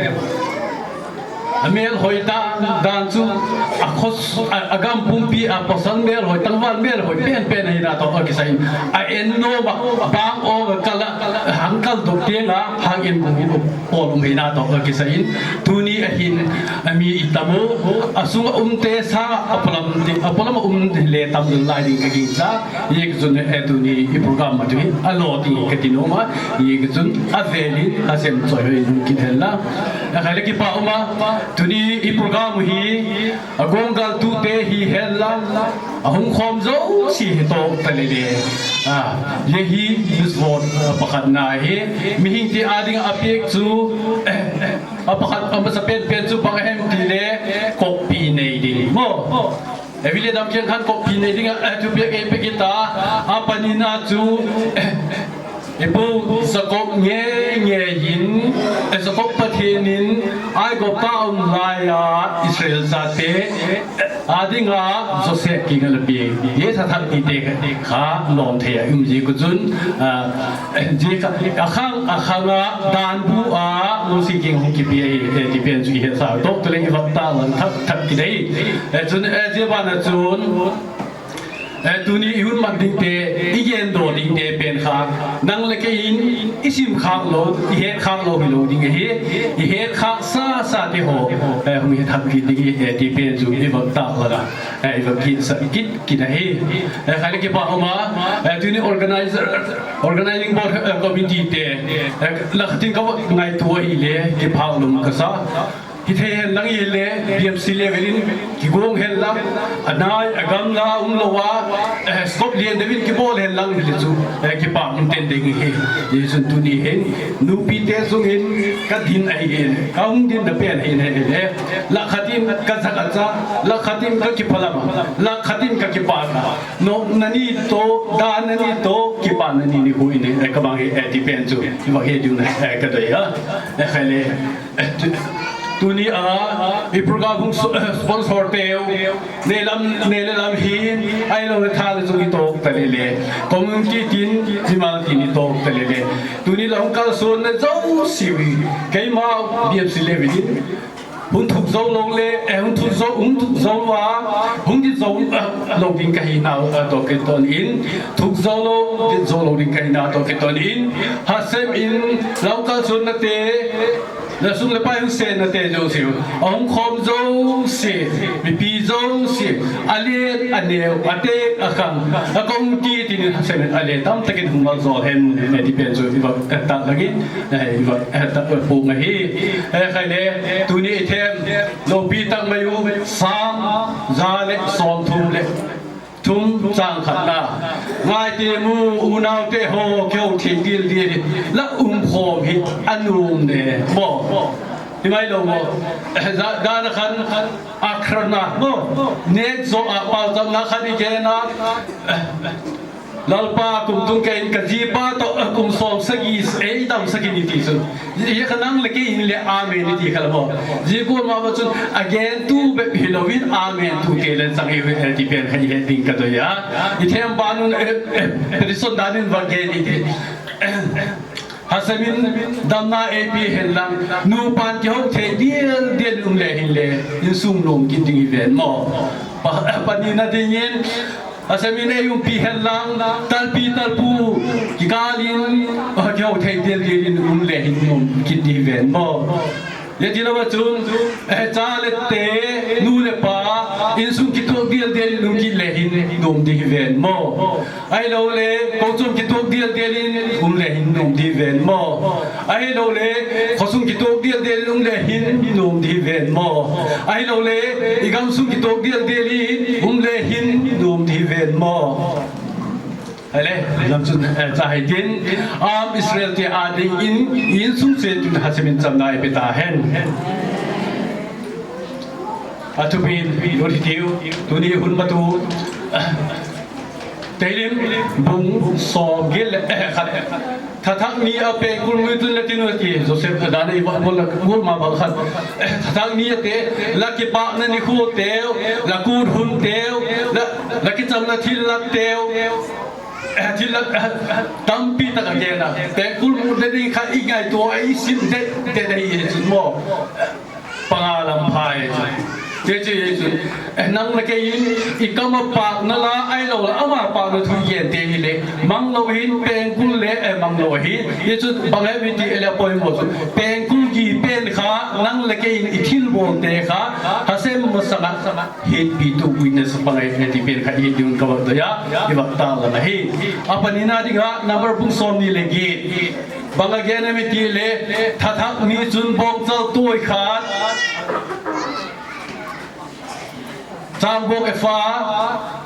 Amel hoi tah dan chu, a khos, a, agam pumpi a pasal mel hoi, tangval mel hoi, penpen ahina toh akisah in. A en nom a, bang o kal a, hang kal dok teng a, hang en gum in, pol um ahina toh akisah in. Tuni ahin, ami itam u, asung a um te sang a, apolam te, apolam a um le tam lai ding ka gingcha. Hijeh chun, eh, tuni i program a chu hi, alo ding kati nom a, hijeh chun, avel in, asem choi hoi in kit hen lang. Akhai le kipah um a, tuni i program hi, agong gal tute hi hen lang, ahung khom jouse hi toh ta le le. Ah, hijeh hi, news vote, ah, pakhat na hi, mihing te a ding a pek chu, eh, eh, apakhat, amasa penpen chu bang ahem ti le, koppi nei ding. Mo. Evi le dam kiang khan koppi nei ding a, eh, thupiak ei pe kit a, apanina chu, eh, ipu Jacob nge, nge hin, eh, Jacob Pathen in, Aigupta a um lai a, Israel chate, eh, a ding a, Joseph kiang a la pia, ye sa thak ti te kha, lom thei a, um ji ku chun, ah, Ji kha, akhang, akhang a, dan bu a, Mosi kiang hung kipe ahi, eh, ti pen chu i hetsah u toh, tule i va tah lang thak, thak kit ahi. Eh, chun, eh, ji bana chun, eh, tuni i hun man ding te, i gen doh ding te pen kha, nang le kei in, i sim khak lou, i het khak lou hi lou ding ahi, i het khak sa, sa te ho, eh, hung het thak kit ding ahi, eh, ti pen chu i va tah lang a, eh, i va kit sa, kit Kit ahi. Eh, khai le kipah um a, eh, tuni organizer, organizing board, eh, committee te, eh, la khat in ka ngaito ahile, kipah lum ka sa. Hithei hen lang hile, B M C level in, kigong hen lang, anai, agamla, um lou a, eh, scope lian deu in kibol hen lang hile chu, eh, kipah um ten ding hi. Hijeh chun tuni hin, nupi te sung in, ka din ahi hin, ka hung din na pen ahi hin, eh, la khat in ka jakacha, la khat in ka kiphalam a, la khat in ka kipah a. Nom na ni toh, dan na ni toh, kipah na ni nikho in, eh, ka bang hi, eh, ti pen chu, i va he diu na, eh, ka doi a. Eh, khai le, eh, tu, tuni a, i program hung so, eh, sponsor teu, nei lam, nei le lam hin, ahilou le tha le chung i toh ta le le. Community tin, mimal tin i toh ta le le. Tuni la hung kalson na jouse u, keima B M C level in, Hung thuk jou lou le, eh, hung thuk jou, hung thuk jou a, hung dit jou, eh, lou ding ka hi nau, eh, toh kiton in, thuk jou lou, dit jou lou ding ka hi nau toh kiton in, Hashem in, la hung kalson na te, la sum le pai hung sen na te jouse u, ahung khom jouse, mipi jouse, alen, aneo, atek, akhang, akong ti tin Hashem in alen tam takin hung mal jo hen, eh, ti pen chu i va, eh, tah lagin. Eh, i va, eh, tah, eh, pung ahi. Eh, khai le, tuni i them, loupi tah mai u, Sam, ja le, som thum le, thum chang khat na. Ngai te mu, unau te ho, keu thei dil dil, la um khom hi, anom ne, mo. Hi mai lou mo. Eh, ja, dan a khan, akhrana, mo. Nek jo a pau chang na khan i ke na. Eh, Lalpa, kum tung kei in ka jipa toh, eh, kum som sagi, eh, i dam sagi ni ti chu. Ji kha nang le kei in le amen ni ti kha la mo. Ji ko ma ba chun, agen tu be hi lou in amen tu kei le chang i ve, eh, ti pen kha i he ding ka doi a. I them ban un, eh, eh, Patterson dan in va gen i ti. Hashem in damna eipe hen lang, nupan kihou thei dildel in um le hin le, insung nom kit ding hiven mo. Pa, panina dingin, Hashem in eiumpi hen lang, talpi talpu, kikal in, kihou thei dildel in um le hin nom kit ding hiven mo. Hiti lou a chun, eh, cha le te, nu le pa, insung kitoh dildel in um kit le hin nom ding hiven mo. Ahilou le, kochom kitoh dildel in um le hin nom ding hiven mo. Ahilou le, khosung kitoh dildel in um le hin nom ding hiven mo. Ahilou le, igamsung kitoh dildel in um le hin nom ding hiven mo. Ahile, lam chun, eh, cha hitin, Am Israel te adingin, insung cheh tun Hashem in chamna eipe tahen. Athupi, lori tiu, tuni hun matu, Tehillim, bung som gel le, eh, khat. Thathak ni a pengkul muitun le tinu ti, Joseph dan a i va bol la, bol ma bang khat. Eh, thathak ni a te, la kipana nikho teu, la kut hun teu, la, la kichamna thil la teu. Eh, thil la, eh, tampi tak a kena. Pengkul mu le ding kha i ngaito a i sim det, det a i e chun mo. Panga lam pha e chun. Te chu e chun. Eh, nang le kei in, i kam a pakna la, ahilou la, ama pakna thu i gen te hile. Mang lou hin, pengkul le, eh, mang lou hin. Ye chu, bang e mi ti ele poimo chu. Pengkul kipen kha, nang le kei in, i thilbol te kha, Hashem masanga. Hetpitu witness pangai heti pen kha i ding ka va doh a, i va ta la na hi. Apanina dinga number bung som ni le get. Bang a gen em i ti le, thathak ni chun bongchal toi khat. Changbong ephah,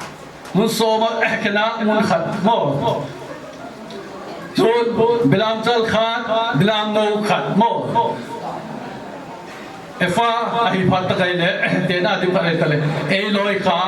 mun som a, eh, kena mun khat mo. Chun, belamchal khat, belamnou khat mo. Ephah, ahi phat ta kai le, tena dim khat le ta le. Eiloi kha,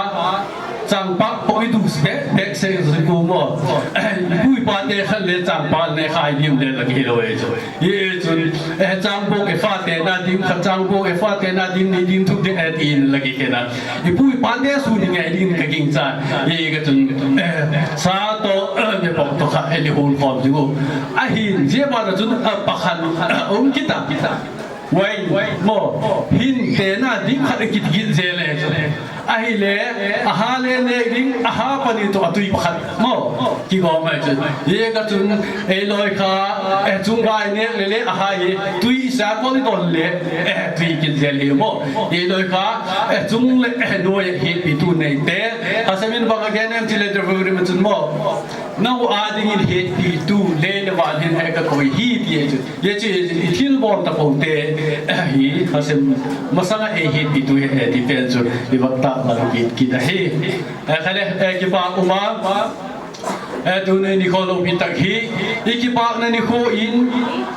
changpah, po i du be, be se zu ku mo. Pu i pa te khat le changpah ne khai dim le la ki lo e chu. Ye chun, eh, changbong ephah tena dim khat, changbong ephah tena dim ni dim thuk de et in la ki kena. I pu i pa te su ni ngai ding ka ging cha. Ye ka chun, eh, sa to, eh, ne pok to kha, eh, ni hon khom ju. Ahin, je ba da chun, eh, pakhan, eh, um kita. Wine, mo, hin tena dim khat kit git je le. Ahile, aha le ne ding, aha pani to atui pakhat, mo, kigom mai chun. Ye ka chun, eiloi kha, eh, chung gai ne le le, aha ye, tui sa ko ni ton le, eh, tui kin je le mo. Eiloi kha, eh, chung le, eh, noi hetpitu nei te. Hashem in bang a gen em ti le de ru ri ma chun mo. Nau a dingin hetpitu le le van hin eh ka koi hi ti e chu. Ye chu i thilbol ta ko te, eh, hi, Hashem masanga ei hetpitu hi, eh, ti pen chu, i va ta la kit kit ahi. Eh, khale, eh, kipa um a, eh, tuni nikho loupi tak hi, i kipakna nikho in,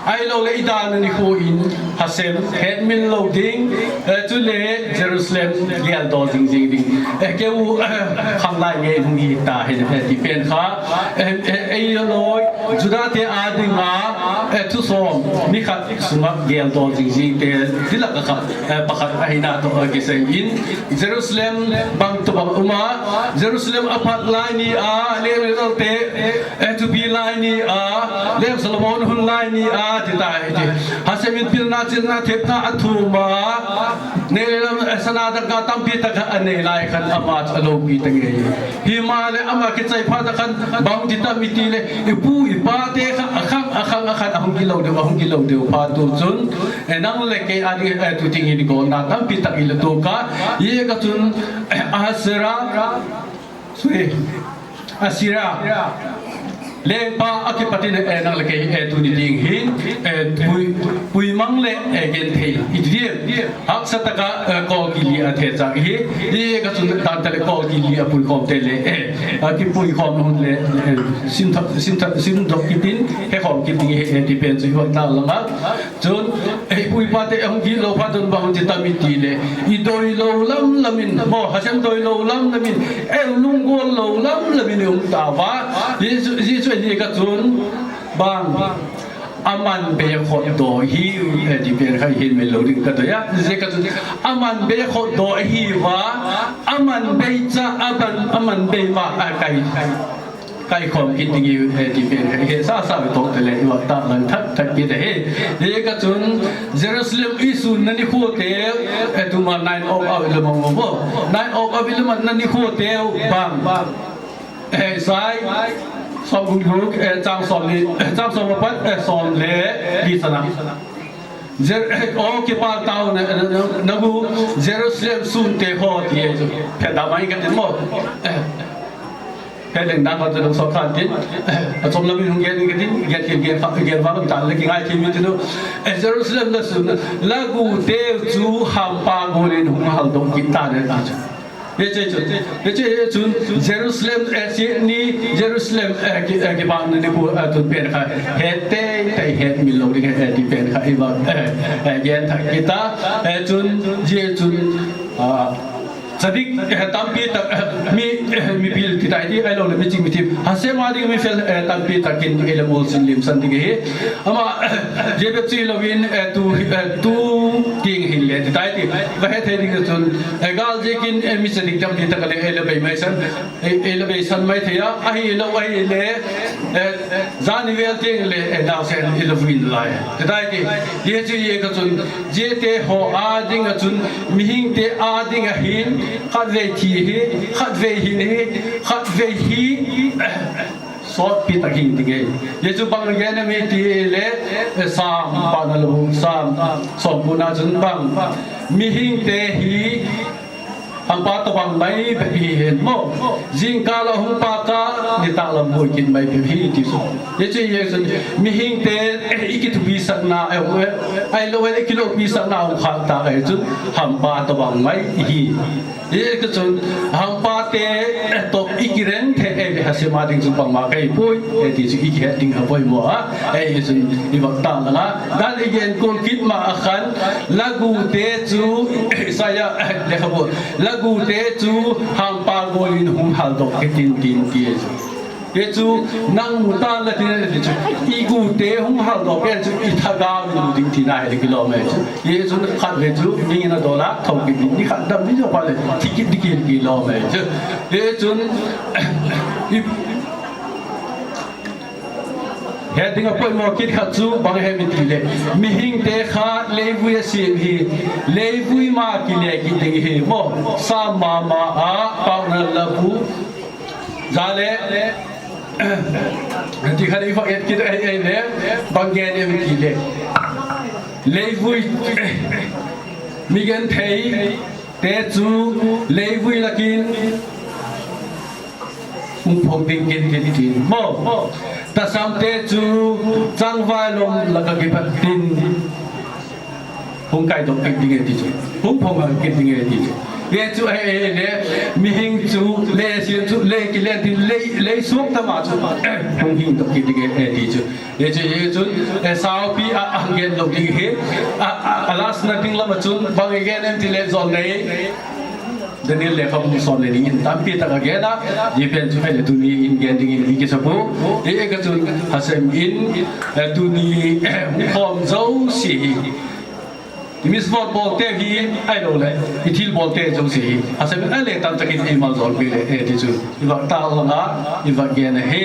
ahilou le i dana nikho in, Hashem, hetmil lou ding, eh, chule Jerusalem geldoh jing jing ding. Eh, keu, eh, khanglai ngei hung hi ta hi, eh, ti pen kha, eh, eh, eiloi, Juda te a dinga, eh, thusom, mi khat sunga geldoh jing jing te, tilak a khat, eh, pakhat ahina toh, eh, kisei in, Jerusalem bang to bang um a, Jerusalem a phat lai ni a, le le te, eh, thupi lai ni a, le Solomon hun lai ni a, ti ta hi ti. Hashem in pilna chilna thepna a thum a, Nei le lam, eh, sana dangka tampi tak kha anei lai khan ama chu aloupi ta ngei. Hima le ama kichai phat a khan bang ti tam i ti le, i pu i pa te kha akhang, akhang, akhang, ahung kilou deu, ahung kilou deu phat tu chun, eh, nang le kei a ding, eh, tu ting i di ko na tampi tak i le tu ka, ye ka chun, eh, Asherah, sui. Asherah. Lengpa a kipat in, eh, nang le kei, eh, tuni ding hin, eh, pui, puimang le, eh, genthei. I ti ding. Haksa taka, eh, kol kili a thei chang hi. Ye ka chun dan ta le kol kili a puikhom te le, eh, a kipuikhom hun le, eh, sim thak, sim thak, sim dok kit in, hekhom kit ding hi, eh, ti pen chu hi va ta langa. Chun, eh, pu i pa te hung gilou phat chun bang ti tam i ti le, i doi lou lam lam in, mo, Hashem doi lou lam lam in, eh, lunggol lou lam lam in um ta va. Jesu, Jesu ni ka chun, bang, aman be khot do hi, eh, ti pen kha hin me lou ding ka do ya. Je ka chun, aman be khot do hi va, aman be cha, aman, aman be ma a kai. kaikhom kit ding ahi, eh, ti pen, eh, hesa sa ve toh tele, i va tah lang thak thak kit ahi. Hijeh a chun, Jerusalem i sunna nikho te, eh, tuma nine of Abib le mang mo. Nine of Abib le mang na nikho te bang. Eh, Isaiah, som gup gup, eh, chang som ni, eh, chang som apat, eh, som le li sana. Jer-, eh, o kipah tao na, na, na, na gu Jerusalem sun te ho ti e chu. Phe da mai ka tin mo. Eh. He leng dang ka chu dong so khan tin. Eh, a chom la mi hung gen ka tin, gen, gen, gen, gen va ta le ki ngai ti mi tu. Eh, Jerusalem la sun, la gu te chu hampa golin hung hal dong kit ta le ti chu. Hiche chu, hiche hi chun Jerusalem, eh, si ni Jerusalem, eh, ki, eh, kipana nikho, eh, tun pen kha, het teitei het mil lou ding, eh, ti pen kha i va, eh, eh, gen thak kit ta, eh, chun, jeh chun, ah, tzadik, eh, tampi tak, eh, mi, eh, mipil ti tai ti, ahilou le miching mithim. Hashem a ding mifel, eh, tampi takin, eh, le mol sin lim san ding hi. Ama, jeh bep chu hilou in, eh, tu, eh, tu king hin le, ti tai ti. Va het thei ding chun, eh, gal jeh kin, eh, mi tzadik tam ti tak le, eh, le bei mai san, eh, eh, le bei san mai thei a, ahilou, ahile, eh, jani vel teng le, eh, naosen, eh, le vuin lai. Ti tai ti. Jeh chu jeh a chun, jeh te ho a ding a chun, mihing te a ding a hin, khatvei thi hi, khatvei hin hi, khatvei hi, eh, sotpi tak hin ti nge. Jeh chu bang gen a mi ti le, eh, Sam, pa na lo, Sam, som gu na chun bang. Mihing te hi, hampa tobang mai bep hi hen mo. Jingkah a hung pat a, nitah lam boi kit mai bep hi ti chu. Jeh chu jeh chun, mihing te, eh, i kithupi sakna, eh, eh, ahilou, eh, i kilopi sakna hung khat ta, eh, chun, hampa tobang mai hi. Hijeh a chun, hampa te, eh, toh i kiren thei, eh, Hashem a ding chun bangma kai poi, eh, ti chu i kihet ding a poimo a, eh, chun i va tah lang a. Dan i gen kol kit ma a khan, la gu te chu, Isaiah, eh, lekhabu, la gu te chu, hampa golin hung hal doh kit in tin ti e chu. Hichu nang mu tan la tin ti chu. I gu te hung hal doh pen chu i thagau in ding tina hi kilom e chu. Hichun khatvei chu, mi na dola, thou kit ding, ni khat dam ni jo pa le, thi kit ding kilom e chu. Hichun, i, he ding a poimo kit khat chu, bang hem i ti le. Mihing te kha leivui a sem hi, leivui ma kile kit ding hi mo. Sam mama a, pau na la bu, Jale, ti khat i va et kit ai, ai le, bang gen em ti le. Leivui, mi genthei te chu, leivui lakin, hung phong ding kit kit tin. Mo, tasam te chu, changvai lom la ka kipat tin. Hung kai doh kit ding e ti chu. Hung phong kit ding e ti chu. Hichu, eh, eh, le, mihing chu, le, siam chu, le, kilen tin, le, le, suak tama chu. Hung hing doh kit ding e ti chu. Hichu, hichu, eh, saupi a, a gen lou ding hi. A, a, a last na ding lama chun, bang i gen em ti le jon nei. Daniel lekhabu som le ni in tampi tak a gen a, ji pen chu phe le tuni in gen ding in i kisa pu. Hijeh a chun Hashem in, eh, tuni, eh, hung khom jouse hi. I mitzvot bol te hi, ahilou le, i thil bol te jouse hi. Hashem in a le tam takin i mal jol pi le, eh, ti chu. I va tah lang a, i va gen a hi.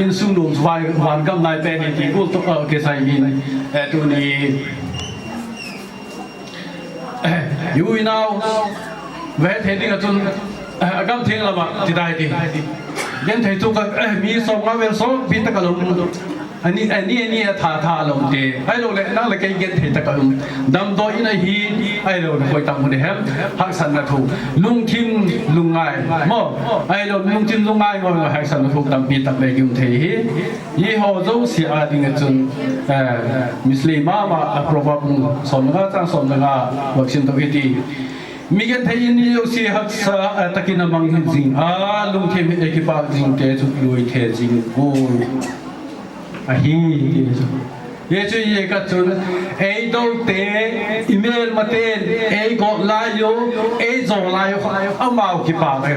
Insung nung vai, van gam nai pen in ti gul to, eh, kisai in, eh, tuni. Eh, u i nau, ve thei ding a chun, eh, a gam theng lama, ti dai ti. Genthei chu ka, eh, mi som nga vel som, pi ta ka lom. Ani, ani, ani a tha, tha lom te. Ahilou le, nang le kei genthei ta ka lom. Damdoh in a hi, ahilou le, koi ta mun hem, haksatna thu. Lungthim, lungngai, mo. Ahilou, lungthim, lungngai, mo, mo, haksatna thu, tampi tak le, gium thei hi. Hi ho jouse a ding a chun, eh, Mishle mama a proverb som nga chang som nga va sim to iti. Mi genthei in jouse haksa, eh, takin a mang jing a, lungthim in a kipah jing te chu lui thei jing poi. Ahi, ti chu. Hichu jeh a chun, ei dou te, i melma ten, ei got lai u, ei jo lai u, amau kipah e.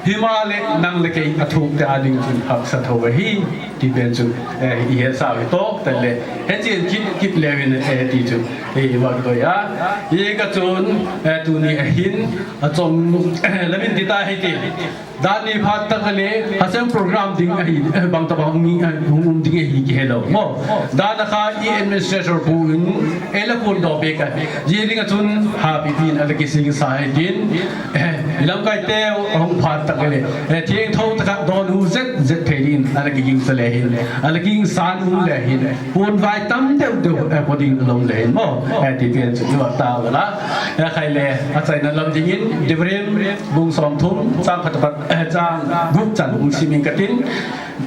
Himahle, nang le kei a thuk te a ding chun haksa tho ahi. Ti pen chu, eh, i hesa u hi to, tale. He chin kit, kit levin, eh, ti chu, eh, i va koi a. I ka chun, eh, tuni ahin, a chong, eh, lamin ti ta hi ti. Dan ni phat tak le, a sem program ding ahi, eh, bang ta bang ni, eh, hung um ding ahi ki hello. Mo, dan a kha i administrator pu in, eh, la pun do pe ka. Ji ding a chun, ha pi pin, a la ki sing sa hi din. Eh, lamkai te hung phat tak le, eh, thieng tho tak don hu zet zet thei din, a la ki ging sa le hin, a la ki ging san um le hin, pun vai tam deu deu, eh, po ding lom le hin mo, eh, ti pian chu ni wa ta wa la, eh, khai le, a chai na lam ding in, Divrim, bung som thum, chang khat pat, eh, chang gup chan bung simin katin,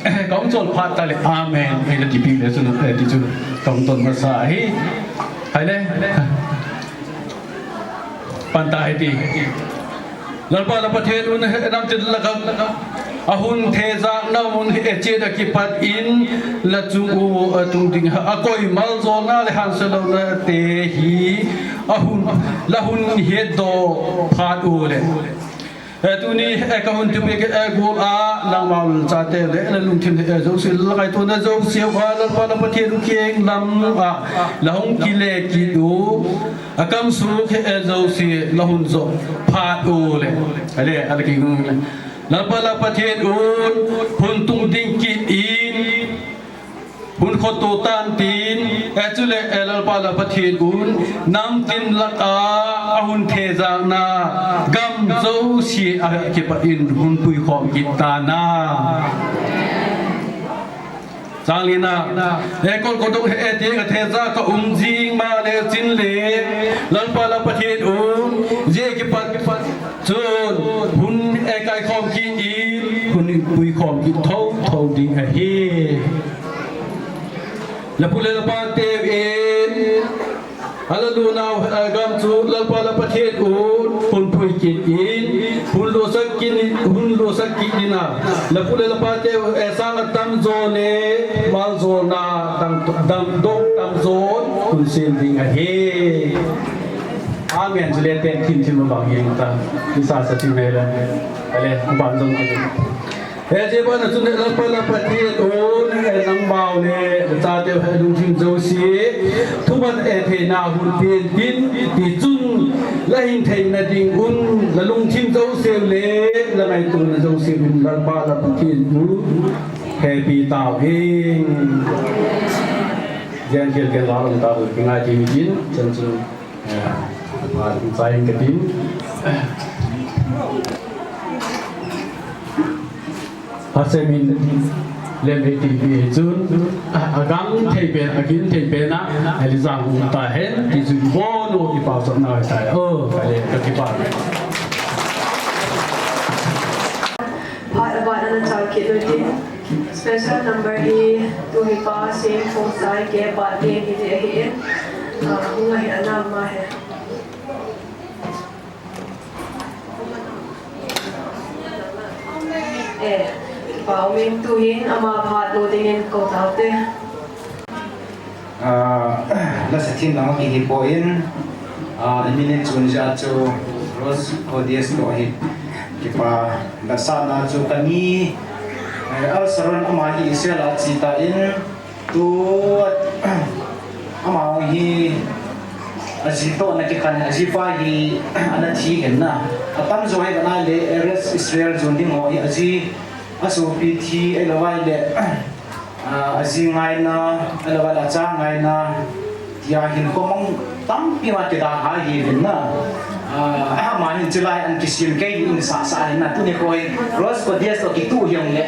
eh, kong chol phat ta le, amen, eh, la ti pi le chu, eh, ti chu, kong ton ma sa hi, khai le, Panta hiti. Lalpa la Pathen un he nam tin la kam. A hun thejak na mun hi e chet a kipat in la chung u a tung ding a koi mal jol na le han se lo na te hi a hun la hun he do phat u le. Eh, tuni, eh, ka hun tupi ke, eh, gol a, nangma u chate le, na lungthim, eh, jouse, la kai tu na jouse, wa, Lalpa la Pathen u kiang lam a, la hung kile kit u, a kam suk, eh, jouse, la hun jo, phat u le. Ale, ale ki gung le. Lalpa la Pathen un, hun tung ding kit in, Hun khot to tan tin, eh, chule, eh, Lalpa la Pathen un, nam tin lak a, a hun thejak na, gam jouse a kipat in hun puikhom kit ta na. Chang li na, eh, kol ko dong he, eh, ti ka thejak ka um jing ma le chin le, Lalpa la Pathen un, je kipat, kipat chun, hun, eh, kaikhom kit in, hun puikhom kit tho, tho ding ahi. La pu le la pa teu in, a la lu nau, eh, gam chu Lalpa la Pathen un, hun pui kit in, hun lo sak kit in, hun lo sak kit in a. La pu le la pa teu, eh, sang a tam jo le, mal jo na, dang, dang dong tam jo, hun sem ding ahi. Amen. Chule ten thin thin ma bang yeng ta. Isa sa ti me la. Ale, ban jong kit in. He je bana chun Lalpa la Pathen un, eh, nangma u le, chate u he lungthim jouse, thuman, eh, theina hun pen tin, ti chun, la hin theina ding un, la lungthim jouse u le, la ngaitona jouse u, Lalpa la Pathen un, hepi tau hen. Jen khel ken la long ta u, ki ngai ti mi tin, chan chun. Eh, a, in sa in ka tin. Hashem in lem e ti pi chun, a, a gang thei pen, a kin thei pen a, a li jang um ta hen, ti chun bon u i pau sot na ta. Oh, ka le, ka kipa. Phat aban ana chal kit u tin, special number hi tu hi pa Sing Khosai ke birthday hi ti ahi in, ah, hung ahi ana ma he. Eh, pa min tu hin ama phat lo ding in ko tau te. Ah, la sa thin dang kihi poi, ah, i min in chun ja chu Rose Codius toh hi kipa la sa na chu kani, eh, Al Sharon ama hi Israel a chi ta in tu ama hi a ji toh na kikhen a ji pa hi ana thi hen na a tam jo hi kana le Erez Israel jun ding ho hi a ji a sopi thi a lo vai le Ah, a ji ngaina, a lo a cha ngaina, tia hin khomang tampi ma kida ha hi vin na. Ah, ama hin chilai an kisim kei in sa sa hin na. Tuni khoi, Rose Codius toh kitu hiong le.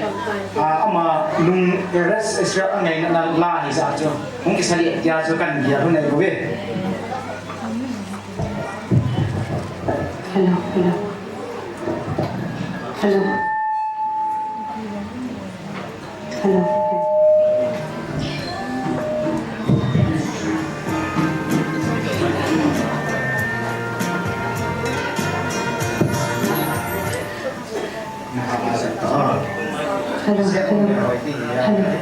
Ah, ama lung Erez Israel a ngaina na la hi sa chu. Hung kisa le tia chu kan dia hun ai ko ve. Hello, hello. Hello. Hello. Hello, hello. Hello.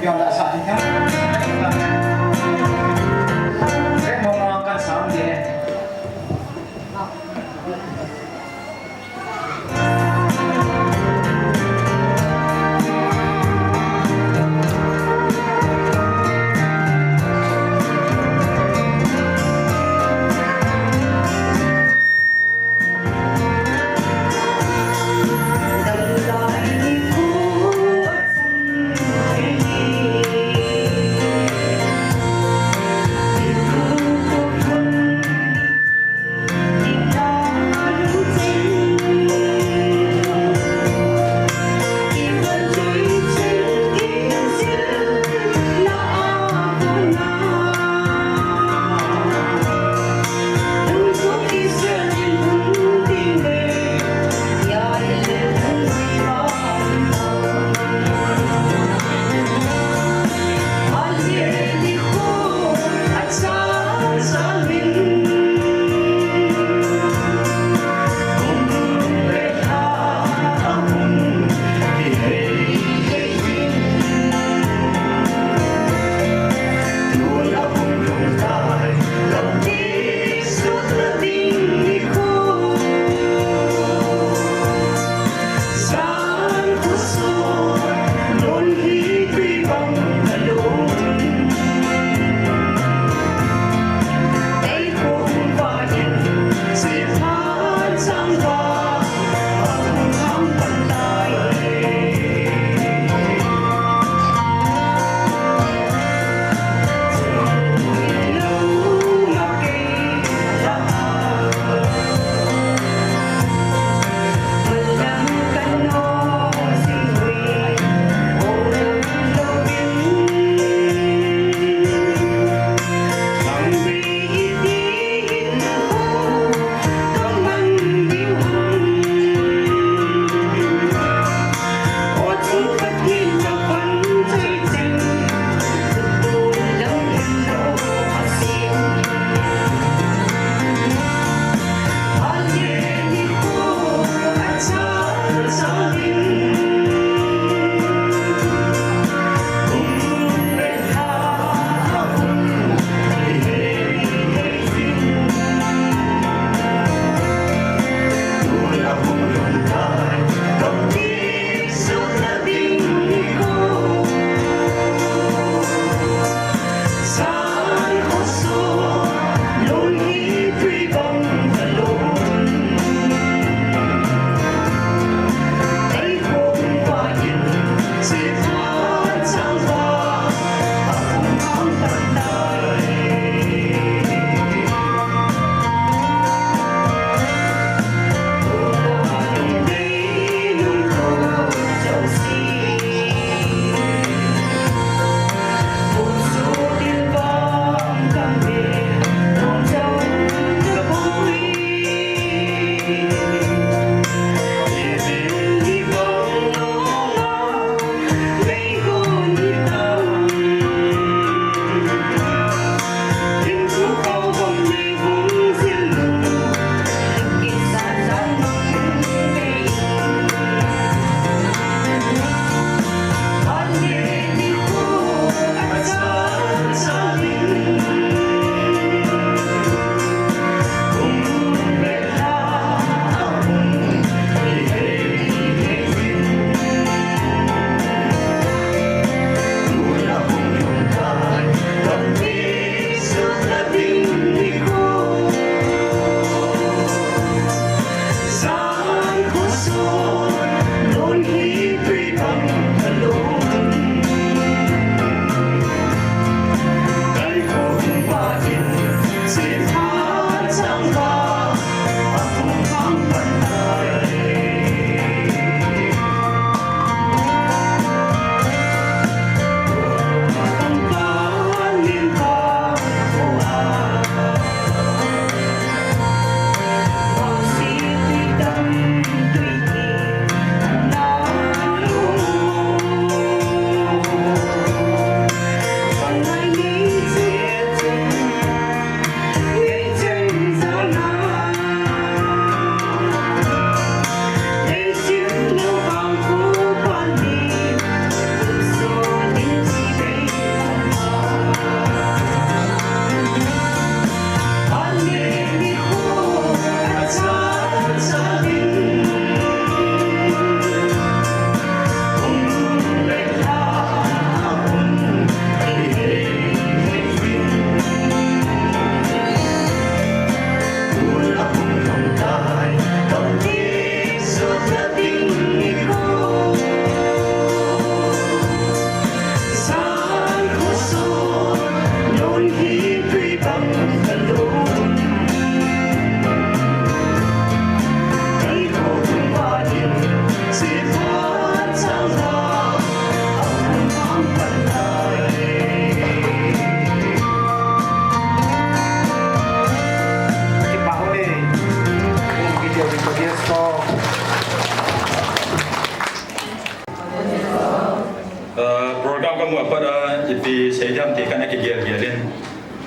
Gelin,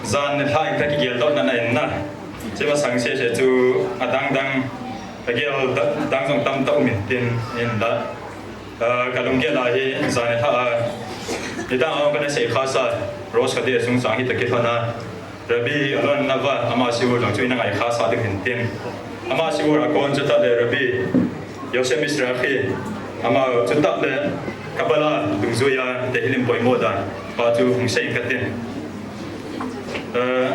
jan le lha in ka kigel doh na na in na. Chima sang se se chu adang dang, ka gel da-, dang jong tamtah um in tin in da. Ah, ka lunggel a hi jan le lha a, nidang a ka na sei khasa, Rose ka de sung sang hi ta kilhon a. Rabbi Alon Nava, ama siu jong chu ina ngai khasa ding in tin. Ama siu a kon chu ta le Rabbi Yosef Mizrahi, ama chu ta le Kabbalah dungjuia Tehillim poimo dan pa chu hung sei ka tin. Eh,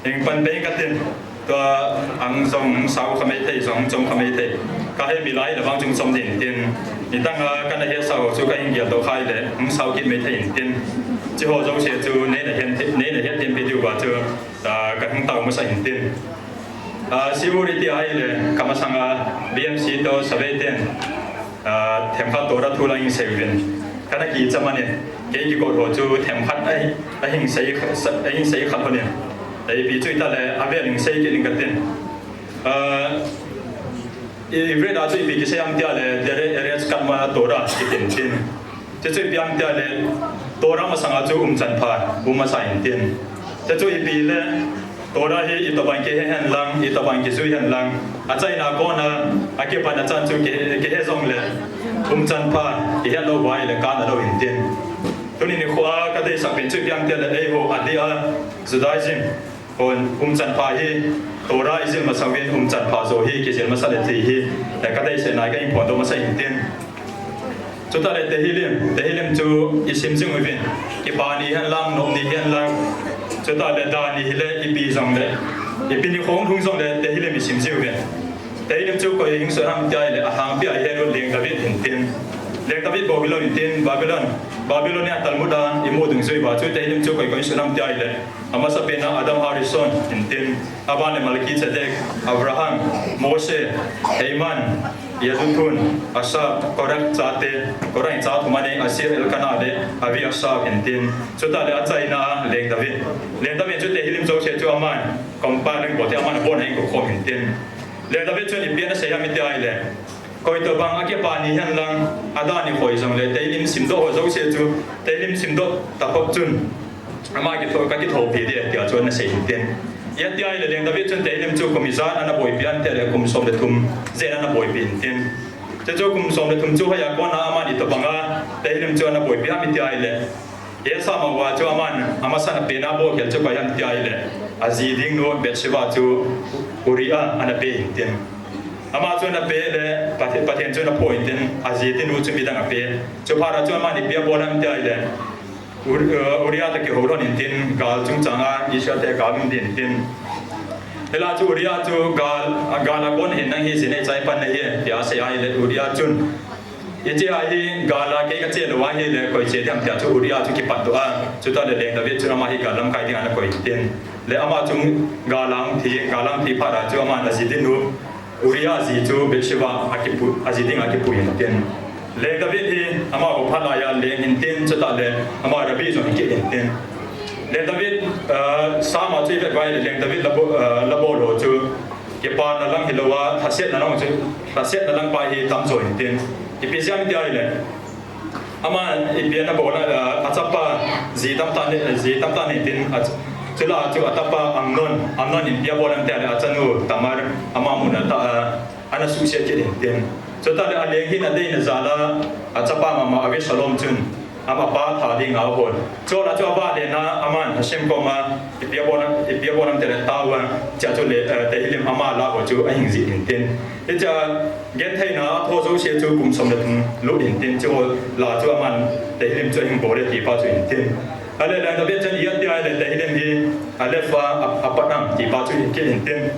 hing pan bei ka tin. Tua ang jong sao kha mai thei, jong chom kha mai thei. Ka he mi lai le vang chung chom din tin. Nidang a ka na he sao chu ka hing gel doh khai le, hung sao kit mai thei in tin. Chi ho jouse chu nei na hen, nei na het tin video ba chu, ah, ka hung tao masa in tin. Ah, siu ri ti ai le, ka masang a B M C to Saveiten, ah, themkhat Torah thu la hing sei uvin. Ka na kicha man in, kei kikol ho chu themkhat a hi, a hing sei kha-, sa-, a hing sei khat ho nin. Ipi chu i ta le, a vel hing sei kit ning ka tin. Ah, i, i vet a chu ipi kisei am tia le, Tere Eretz Kadmon HaTorah kitin tin. Chu chu ipi am tia le, Torah masang a chu umchan pha, um masa in tin. Chu chu ipi le, Torah hi itobang kihe hen lang, itobang kijui hen lang. Achaina kona, akipan a chan chu kihe, kihe jong le, umchan pha, kihe lou vai le, kana lou in tin. Tuni nikho a ka deisah pen chu ipi am tia le, eiho, a dia, Judaism. Hon, umchan pha hi, Torah i jil masang uvin umchan pha jo hi, kijil masa le ti hi, eh, ka deisah nai ka hing phondoh masa in tin. Chu ta le Tehillim, Tehillim chu i sim jing uvin, kipa ni hen lang, nop ni hen lang. Chu ta le da ni hi le, ipi jong le, ipi ni khong lhung jong le, Tehillim i sim jing uvin. Tehillim chu koi hing sut ham tia le, a lhangpi a hi Leng David in tin. Leng David bou hilou in tin, Babylon, Babylonia Talmud a i mu dungjui uva chu Tehillim chu koi koi hing sut ham tia le. Amasapen a Adam Harishon in tin, aban le Melchizedek, Abraham, Moshe, Heman, Yedutun, Asaph, Korah chate, Korah in cha thum a nei, Asir, Elkanah le Avi Asaph in tin. Chu ta le achaina a Leng David. Leng David chu Tehillim jouse chu aman compile bol te, aman abon a hing kokhom in tin. Leng David chun ipi ana sei ham iti a ile, koi tobang a kipa ni hen lang, a da ni khoi jong le, Tehillim simdoh ho jouse chu, Tehillim simdoh taphot chun, ama kitho, ka kithopi ding, tia chu ana sei in tin. Iti a ile Leng David chun Tehillim chu kum ijat ana boipi ham tia le, kum som le thum jen ana boipi in tin. Chu chu kum som le thum chu hoiya kona aman itobang a Tehillim chu ana boipi ham iti a ile, Esau ma uva chu aman, amasan a pen a bolkhel chu koi ham tia ile, aji ding nu Bathsheba chu Uriah ana pe in tin. Ama chu ana pe le, Pathe-, Pathen chu ana pho in tin, aji ding nu chu midang a pe. Chu phat a chu aman ipi abol ham tia ile, Ur-, eh, Uriah toh kihou lhon in tin, gal chungchang a Israel te gal um ding in tin. Hila chu Uriah chu gal, gal a kon hin nang hi ji nei chai pan na hi, tia asei a ile Uriah chun, Hiche a hi gal a kei kache lou a hile koi che ding ham tia chu Uriah chu kipat doh a. Chuta le Leng David chun ama hi gal lamkai ding ana koi in tin. Le ama chu gal a hung thi, gal a hung thi phat a chu aman aji ding nu Uriah ji chu Bathsheba a kipu, aji ding a kipu in tin. Leng David hi amaho phalai a leng in tin, chuta le ama rabbi jong hi kit in tin. Leng David, eh, Psalm a chu i vet uva le Leng David la bol, eh, la bol ho chu kipana lang hilou a, lhasetna lang chu, lhasetna lang pa hi tamjo in tin. Ipi jeh ham iti a ile, ama ipi ana bol a, a chapa ji tamtah nei, ji tamtah nei tin, a ch-, chule chu a tapa Amnon, Amnon in ipi abol ham tia le, a chanu Tamar ama mun a ta, a, ana suhset kit in tin. Chuta le a leng hin a deina jal a, a chapa mama Absalom chun, ama pa tha ding a hon. Chule chu avah lheh na, aman Hashem koma, ipi abol ham, ipi abol ham tia le tao a, chua chu le, eh, Tehillim ama la ho chu ahing jih in tin. Hichea gentheina a tho jouse chu kum som le thum lut in tin, chu la chu aman Tehillim chu ahing bol e ti pa chu in tin. Ale Leng David chun iti a ile Tehillim hi Aleph a, a, apat ham ti pa chu in kit in tin.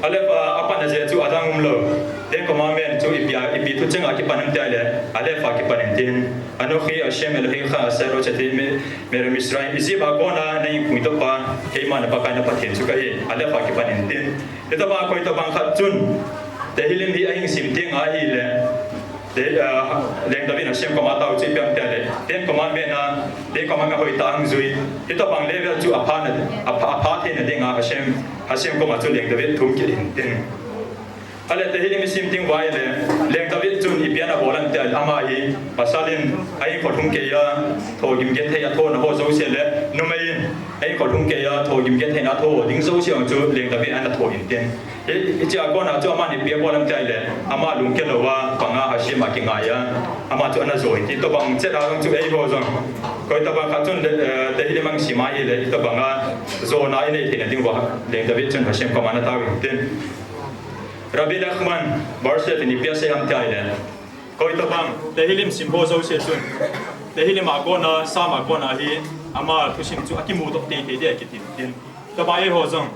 Aleph a, apat na jeh chu adang umlou. Ten Commandment chu ipi a, ipi thucheng a kipan ham tia ile, Aleph a kipan in tin. Anochi Hashem Elohecha asher hotzati me-, me'aretz Mitzrayim. Egypt a kona nei puidoh pa, keima na Pakai na Pathen chu kahi. Aleph a kipan in tin. Hitobang a koi tobang khat chun Tehillim hi ahing sim teng a ahile, Te, ah, Leng David Hashem koma tao chu ipi ham tia le, Ten Commandment a, Ten Commandment a hoitah a hung jui. Hitobang level chu apha na, apha, apha theina ding a Hashem, Hashem koma chu Leng David thum kit in tin. Ale Tehillim i sim ding uva ahile, Leng David chun ipi ana bol em tia, ama hi pasal in a inkhol hung kei a, thogim genthei a thoh na ho jouse le, numei in a inkhol hung kei a, thogim genthei na thoh ding jouse chu Leng David ana thoh in tin. Hi, hiche a kona chu aman ipi abol em tia ahile, ama lungke lou a, panga Hashem a kingai a, ama chu ana jo in tin, tobang chet a jong chu eiho jong. Koi tobang khat chun, eh, Tehillim i sim a ahile, itobang a jona inei theina ding uva, Leng David chun Hashem koma ana tao in tin. Rabbi Nachman Barshlevin ipi asei em tia ahile, koi tobang Tehillim sim ho jouse chun, Tehillim a kona, Psalm a kona hi, ama thusim chu akimudoh teitei ding akitin tin. Tobang eiho jong,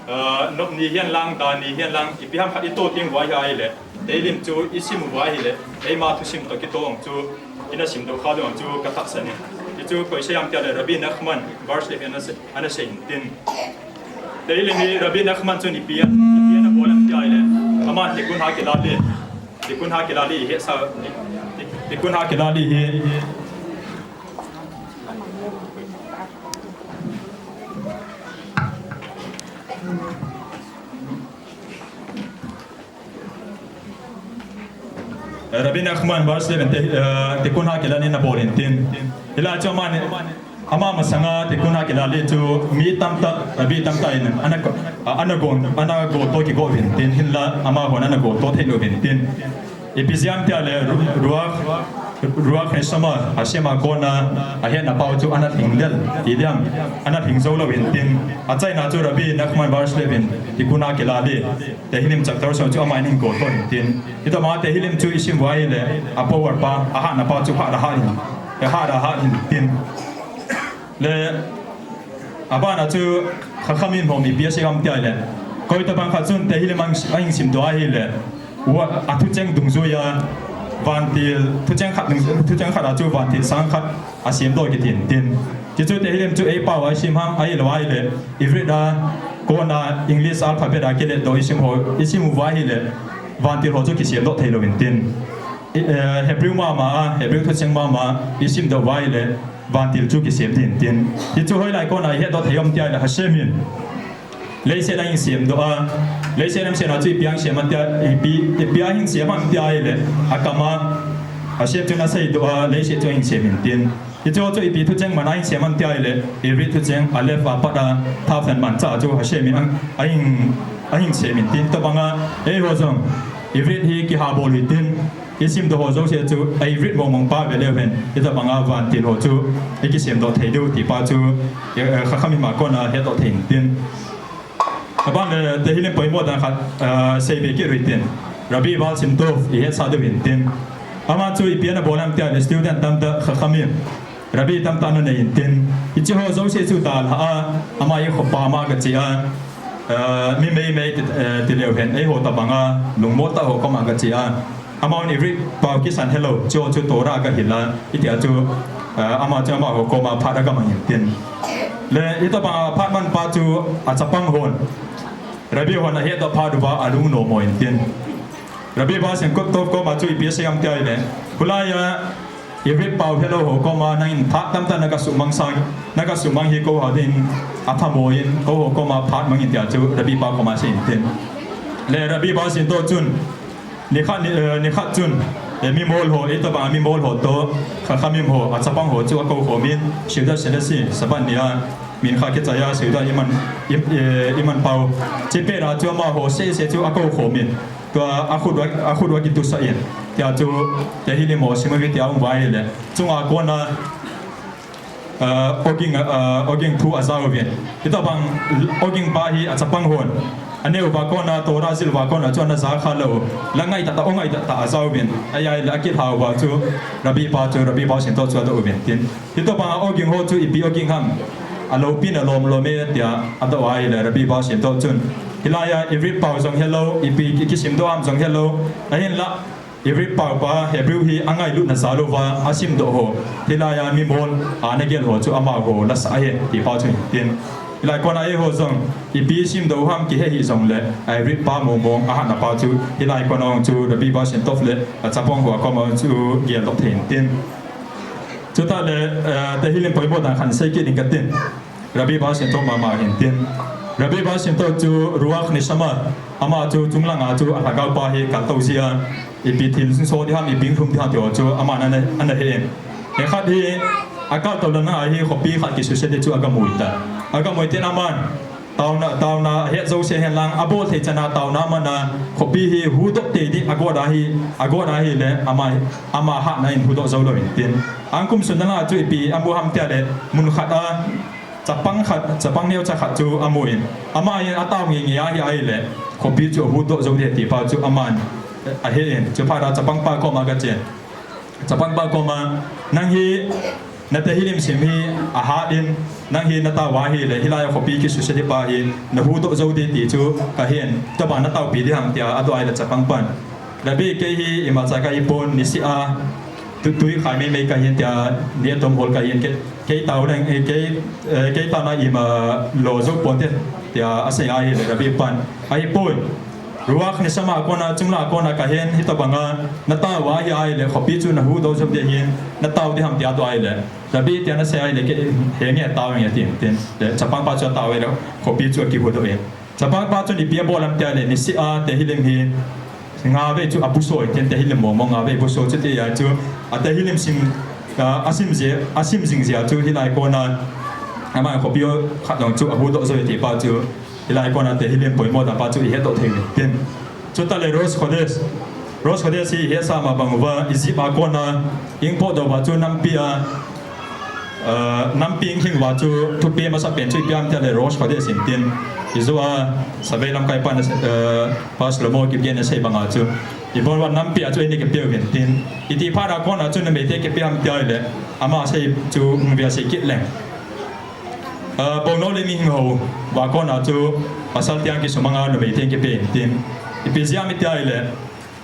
eh, nop ni hihen lang, da ni hihen lang, ipi ham khat itoh ding uva ahile, Tehillim chu i sim uva ahile, eima thusim toh kitoh chu ina simdoh kha ding chu ka tahsan in. Hichu koi sei em tia ahile, Rabbi Nachman Barshlevin ana sei, ana sei in tin. Tehillim hi Rabbi Nachman chun ipi a, ipi ana bol em tia ahile, ama Tikkun HaKelali, Tikkun HaKelali hi sa, Tikkun HaKelali hi. Rabbi Nachman Barshlevin te, eh, Tikkun HaKelali ana bol in tin. Hilai chu ama ni, ama masanga Tikkun HaKelali chu mi tamtah, Rabbi tamtah in ana ko, a, ana go, ana go toh kigo uvin tin, hinla amahon ana go toh thei louvin tin. Ipi jeh ham tia ahile Ru-, Ruach, Ruach Neshama, Hashem a kona ahetna pau chu ana lhing del, ti ding ham, ana lhing jou louvin tin. Achaina chu Rabbi Nachman Barshlevin Tikkun HaKelali, Tehillim chapter som chu ama in go toh in tin. Hitobang a Tehillim chu i sim uva ahile, a power pa, ahatna pa chu hat a hat in, hat a hat in tin. Le, abana chu Chachamim hon ipi asei em tia ahile, koi tobang khat chun Tehillim a hin simdoh ahile, a thucheng dungjuia vantil, thucheng khat dung, thucheng khat a chu vantil sang khat asemdoh kitin tin. Hichu Tehillim chu eipao a i sim ham, ahilou ahile, Ivrit a kona English alphabet a kiletdoh i sim ho, i sim uva ahile, vantil ho chu kisemdoh thei louvin tin. I, eh, Hebrew mama a, Hebrew thucheng mama a i simdoh uva ahile, vantil chu kisem ding tin. Hichu hoilai kona i hetdoh thei em tia ahile, Hashem in leiset ahin semdoh a, leiset ahin sem a chu ipi ahin sem em tia, ipi, ipi ahin sem em tia ahile, akam a, Hashem chun aseidoh a, leiset chu ahin sem in tin. Hichu chu ipi thucheng man a ahin sem em tia ahile, Ivrit thucheng, Aleph a pat a, Tav le Mem cha chu Hashem in ahin, ahin sem in tin. Tobang a, eiho jong Ivrit hi kihabol u hitin, i simdoh ho jouse chu, a Ivrit mong mong pa ve leu hen, hitobang a vantil ho chu i kisemdoh thei diu ti pa chu, eh, eh, Chachamim a kona hetdoh thei in tin. Aban le Tehillim poimo dan khat, eh, seibe kit u hitin. Rabbi Baal Shem Tov i hetsah diu hitin. Ama chu ipi ana bol em tia ahile, student tamtah, Chachamim, Rabbi tamtah ana nei in tin. Hiche ho jouse chu dalha a, ama i khopa ma gache a, eh, mi meimei ti, eh, ti leu hen, eiho tobang a lungmol tah ho koma gache a. Amahon Ivrit pao kisan helou, chu chu Torah gahil a, hitia chu, eh, ama chu amaho koma phat agamang in tin. Le hitobang a phat man pa chu achapang hon, Rabbi hon ahetdoh phat uva alung nom mo in tin. Rabbi Baal Shem Tov koma chu ipi asei em tia ahile, hilai a Ivrit pao helou ho koma nangin phat tamtah naga sumang sang, naga sumang hi kouho din aphamo in, kouho koma phat mang in tia chu Rabbi pa koma asei in tin. Le Rabbi Baal Shem Tov chun, nikhat, ni, eh, nikhat chun, eh, mimol ho, hitobang a mimol ho toh, Chachamim ho, achapang ho chu akou khom in, Seudat Selishi, Sabbath ni a, Mincha kichai a, Seudat iman, im, eh, iman pao. Hiche pet a chu amaho sese chu akou khom in. Tua akhut uva, akhut uva kitusah in. Tia chu Tehillim ho sim u hitia um uva ahile, chunga kona, eh, oging, eh, oging thu aja uvin. Hitobang oging pa hi achapang hon, aneo uva kona, Torah jil uva kona chu ana ja kha lou. La ngai tah tah, o ngai tah tah aja uvin. Ahile akilha uva chu Rabbi pa chu, Rabbi Baal Shem Tov chu adoh uvin tin. Hitobang a oging ho chu ipi oging ham, aloupina lom lom e tia adoh ahile, Rabbi Baal Shem Tov chun, hilai a Ivrit pao jong helou, ipi ki, kisimdoh ham jong helou, ahinla Ivrit pao pa Hebrew hi angailutna jal uva asimdoh ho, hilai a mimol ana gel ho chu amaho lasah ahi ti pa chu hitin. Hilai kona eiho jong ipi simdoh u ham kihe hih jongle, a Ivrit pa mong mong ahatna pa chu, hilai kona jong chu Rabbi Baal Shem Tov le achapang ho koma chu geldoh thei intin. Chutah le, eh, Tehillim poimo dan khat sei kit ding katin. Rabbi Baal Shem Tov mama hintin. Rabbi Bar Shem Tov chu Ruach Neshama, ama chu chunglanga chu a lhagao pa hi kaltou jia, ipi thil sung so ding ham, ipi hung lhung ding ham ti ho chu aman ana, ana he in. He khat hi, akaltou langa hi khopi khat kisuse ding chu aga mu tai. Aga mu in tin aman, taona, taona het jouse hen lang, abol thei chana taona mana, khopi hi hudoh tei ding agot ahi, agot ahile, ama, ama hatna in hudoh jou lou in tin. Akum sunga chu ipi amu ham tia le, mun khat a, chapang khat, chapang neocha khat chu amu in. Ama in atao ngeingei ahi ahile, khopi chu ahudoh jou ding ti pa chu aman ahe in. Chuphat a chapang pa koma aga chen. Chapang pa koma, nang hi na Tehillim sim hi ahat in, nang hi natao ahile, hilai a khopi kisuse ding pa hi nahudoh jou ding ti chu kahen. Tua bang nataopi ding ham tia adoh ahile chapang pan. Rabbi, kei hi imacha kahi pon, niseh a, tu, tui khai meimei kahin tia, ni atom hol kahin, kei, kei tao leng, eh, kei, eh, kei taona ima lo jou ponte, tia asei ahile, Rabbi pan. Ahipoi. Ruach Neshama kona, chunglang kona kahen, hitobanga natao ahi ahile, khopi chu nahudoh jou ding ahin, natao ding ham tia adoh ahile, Rabbi tia nasei ahile, kei henge tao nge tin, tin. Le, chapang pa chu atao ahile, khopi chu akihudoh in. Chapang pa chun ipi abol ham tia le, niseh a Tehillim hi nga vei chu apuso in tin, Tehillim mong mong nga vei puso, chutia chu a Tehillim sim, a, asim jia, asim jing jia chu hilai kona, ama khopi khat jong chu ahudoh jou ti pa chu, hilai kona Tehillim poimo dan pa chu ihet doh thei in tin. Chuta le Rosh Khodesh. Rosh Khodesh hi ihetsah ma bang uva, Egypt a kona, ing potdoh uva chu nampi a, Aa, nampi ing hing uva chu thupi masapen chu ipi ham tia le Rosh Khodesh in tin. Ijou a, Savei lamkai pan, aa, Pastor Lomo Kipgen asei banga chu, ibon uva nampi a chu eini kipe uvin tin. Iti phat a kona chu numeite kipe ham tia le, ama asei chu hung ve asei kit leng. Aa, Bongnou lim ihing ho uva kona chu pasal te kisumanga numeite kipe in tin. Ipi jeh ham tia le,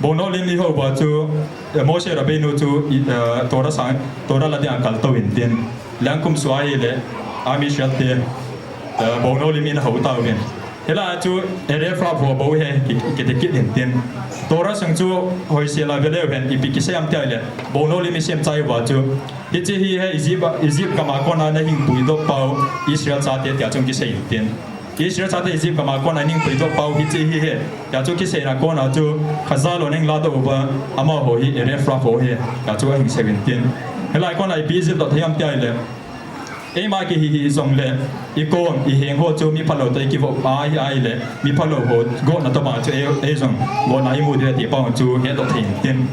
Bongnou lim iho uva chu, eh, Moshe Rabbeinu chu, i, eh, Torah sang, Torah la dinga kaltou in tin. Lengkum sua ahile, Am Israel te, eh, Bongnou lim in ahou tauvin. Hilai chu, Erev Rav ho bou hi, ki, ki, kiti kit in tin. Torah sung chu, hoisel a veleu hen, ipi kisei ham tia le, Bongnou lim isem chai uva chu. Hiche hi hi Egypt, Egypt gam a kona nahing puidoh pau, Israel chate tia chu kisei in tin. Israel chate Egypt gam a kona nahing puidoh pau hiche hi hi. Tia chu kiseina kona chu Chazal hon ahing ladoh uva amaho hi Erev Rav ho hi. Tia chu ahing sei uvin tin. Hilai kona ipi jildoh thei ham tia le. Eima kihi hi jongle, ikom, iheng ho chu mi phalou toh ikivoh ahi ahile, mi phalou ho gotna tobang chu ei, ei jong gotna imu diu ti pa chu hetdoh thei in tin.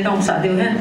Hung sa diu hen.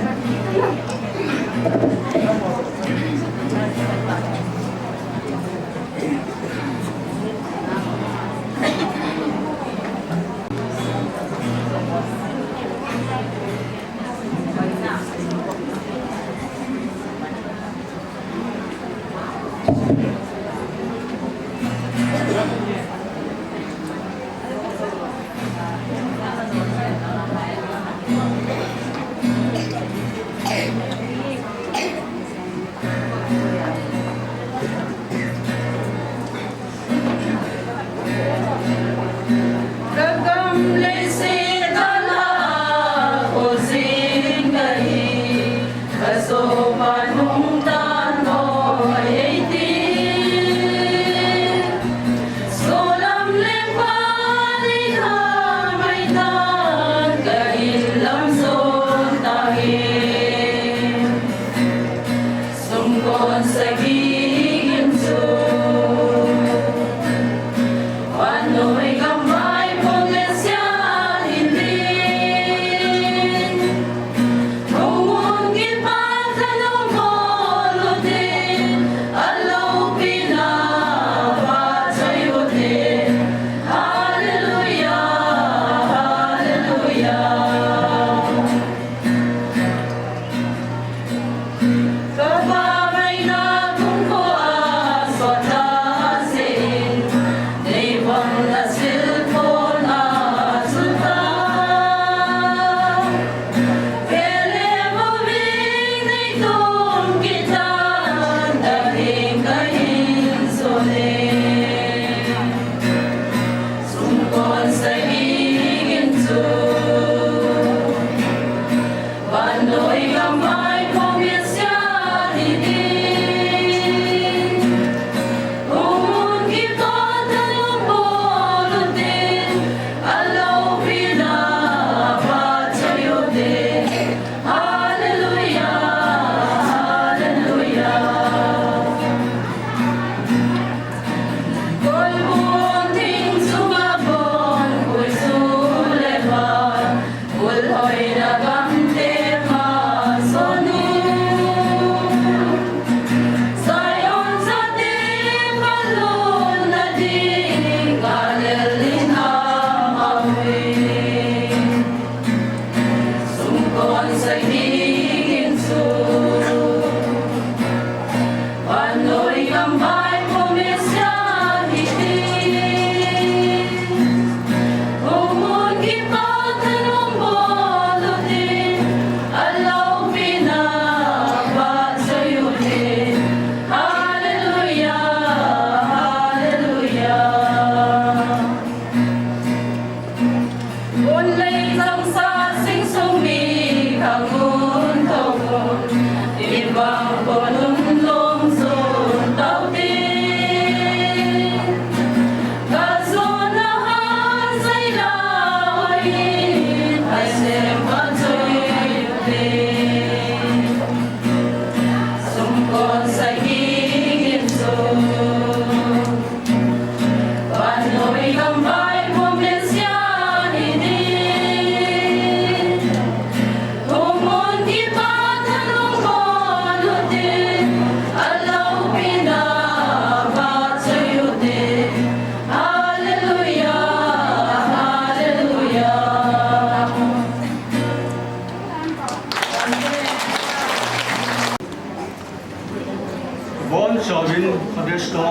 Bon chauvin Khadesh to.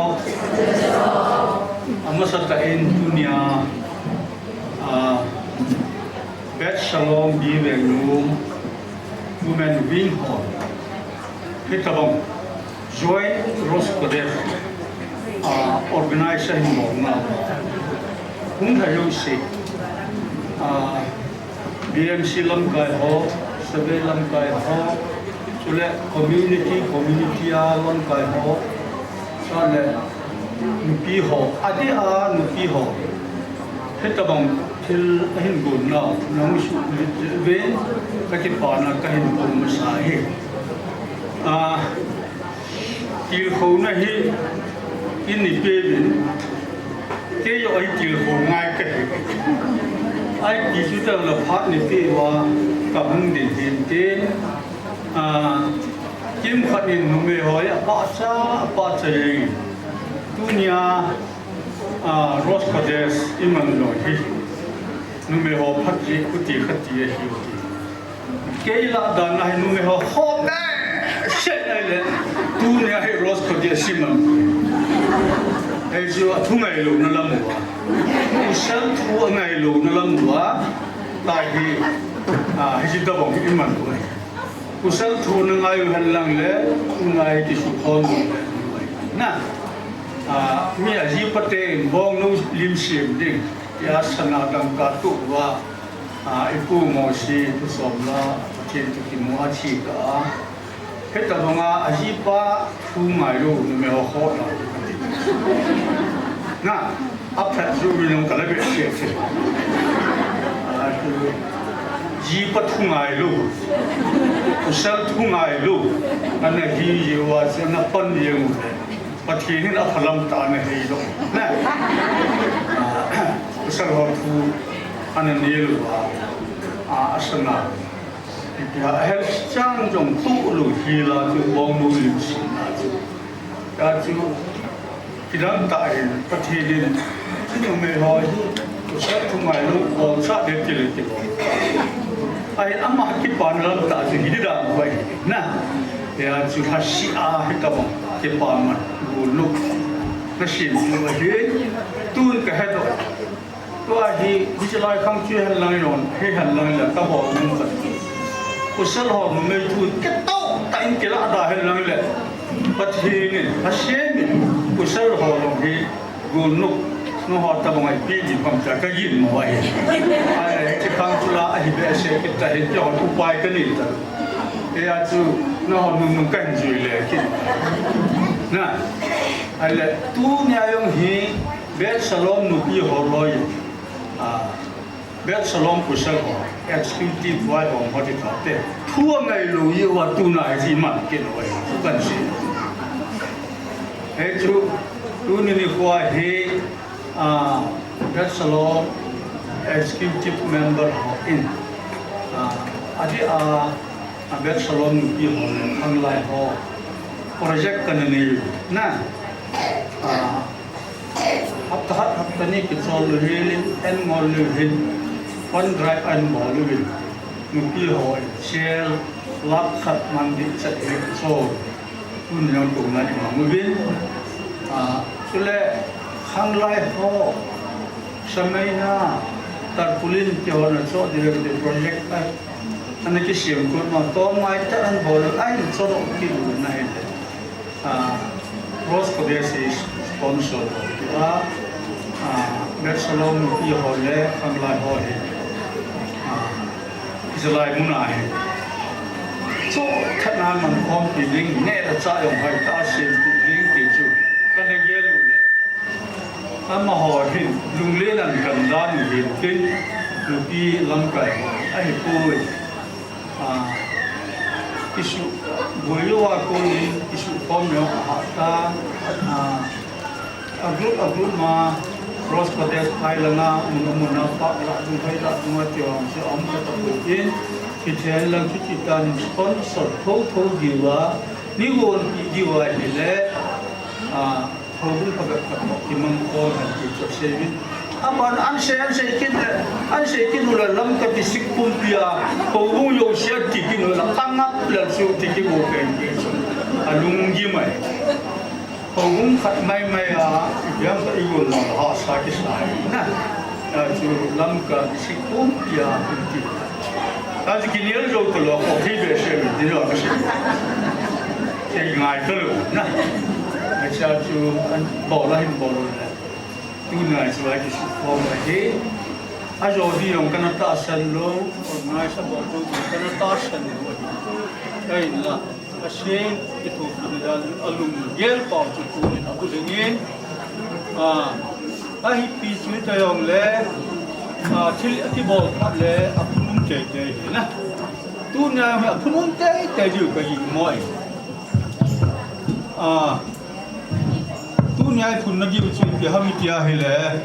Amasatah in tunia, ah, Beth Shalom Bivengnu Women Wing Hall. Hitabang Joy Rose Khadesh, ah, organization mo na. Hung thayo si, ah, B M C lamkai ho, Sabe lamkai ho, chule community, community a lamkai ho, chule nupi ho, adeh a nupi ho. Hitabang thil ahin gon nau, nang suh vet ven, kakipana kahin gon masa hi. Ah, Tilkhouna hi eini peuvin, kei jong ahi tilkhou ngai kahi. Ai ti chu tang la phat ni ti wa ka hung din din tin. A, kimkhat in numei ho a pahcha, pahcha jeng. Tunia, a, Rosh Khodesh i man lou hi. Numei ho phat ji khuti khati ahi u ti. Kei lah dan a hi numei ho khop behseh ngai le. Tunia hi Rosh Khodesh i man. Hei chu a thu ngailouna lam uva. Pasal thu a ngailouna lam uva. Tahi, a, hichi tabang i man uva. Pasal thu na ngai u hen lang le, ngai ti su khon uva. Na, a, mi a ji pa te in bong nu lim sim ding. Tia sana dangka tu uva. A, i pu Mosi tu som la, Pathen tu kimu a chi ka a. Heta banga a ji pa thu ngai lou, numei ho ho na. Na, a phat ju mi nong ka la be se se. A, tu ji pa thu ngai lou. Pasal thu ngai lou. Ana hi ji wa se na pan ye mu. Pathen in a phalam ta na hei lou. Na. A, pasal ho thu ana ne lou a. A, a sana. Ipi a hel chang jong tu lou hi la chu bong nu lim sim na chu. Ta chu kidang ta in Pathen in chu numei ho hi pasal thu ngai lou bol sa de ti le ti bol. Ai ama kipan lam ta chu hi di dang vai na. Ya chu ha si a hi ta bong kipan man gu nu na sim nu hi tun ka he do. Tua hi, hichi lai khang chu hen lang yon, hi hen lang la ka bol nung ka. Pasal ho numei thu ke to ta in ke la da hen lang le. Pathen in, Hashem in, pasal ho long hi, gu nu, nu ho ta bang ai pi di pam ta ka yin mo ai. Ai, ai, chi khang chu la, ai, be se ki ta hi, ki ho tu pai ka ni ta. E a chu, nu ho nung nung ka hin jui le ki. Na, ai le, tunia jong hi, Beit Shalom nupi ho loi, a, Beit Shalom pasal ho, executive wife ho, ho ti ta te. Thu a ngai lou ye wa tu na ji man ke lou ai, tu kan si. He chu, tuni nikho hi, a, Beit Shalom executive member ho in, a, a di a, a Beit Shalom nupi ho le, khanglai ho, project kana nei u, na, a, Hapta khat, hapta ni kichol lou hin, en ngol lou hin, fund drive an bol lou hin. Nupi ho in, sel, lakh khat man di chat hi kichol. Tun jong tun na i mang lou hin. A, chule, khanglai ho, samaina, tarpaulin ti ho na cho di le project a. Ana kisem ko ma to mai ta an bol, ai cho ro ki lu na hin. A, Rosh Khodesh hi sponsor a, a, Beit Shalom nupi ho le khanglai ho hi, a, Israel mun a hi. So, thana man khom pi ding, ne la cha jong hai ta sem pi ding ti chu. Kana gel u le. Amaho hin, lunglen an kan dan u hin tin, nupi lamkai ho, ahi poi. A, kisu, boiyo a konin, kisu khom neo a ha ta, a, a group, a group ma, Rosh Khodesh phai langa, mun a mun a pa, la dung phai la dung a ti hong se, om ka ta poi tin, ki then lang ki ti tan sponsor tho tho diu a, ni won pi diu a hi le, a, Houbung phabep khat toh kimang khom hen ti chu asei uvin. Aban an sei, an sei kit le, an sei kit u le Lamka district pumpi a, houbung jouse a ti kit u le, ka ngap lel chu ti kit u pen ti chu. Alunggim ahi. Houbung khat mai mai a, i biang ka i gol lo ha sa kisa ahi na. A chu Lamka district pumpi a, pumpi. Ka chu kinel jou talou, ko thei behseh uvin, ti jou ka sei. Kei ngai talou, na. Acha chu, an bol a hin bol le. Tuna chu a kisu khom ahi. A jo di jong kana tahsan lou, organize a bol jou kana tahsan lou ahi. Kahin la. Hashem kithopi dan alunggel pau chu tunin abol dingin, a, ahi pi chu ta jong le, a, thil akibol phat le aphunum teitei hi na. Tunia hi aphunum teitei diu kahi mo e. A, tunia phunna diu chu ipi ham iti ahile,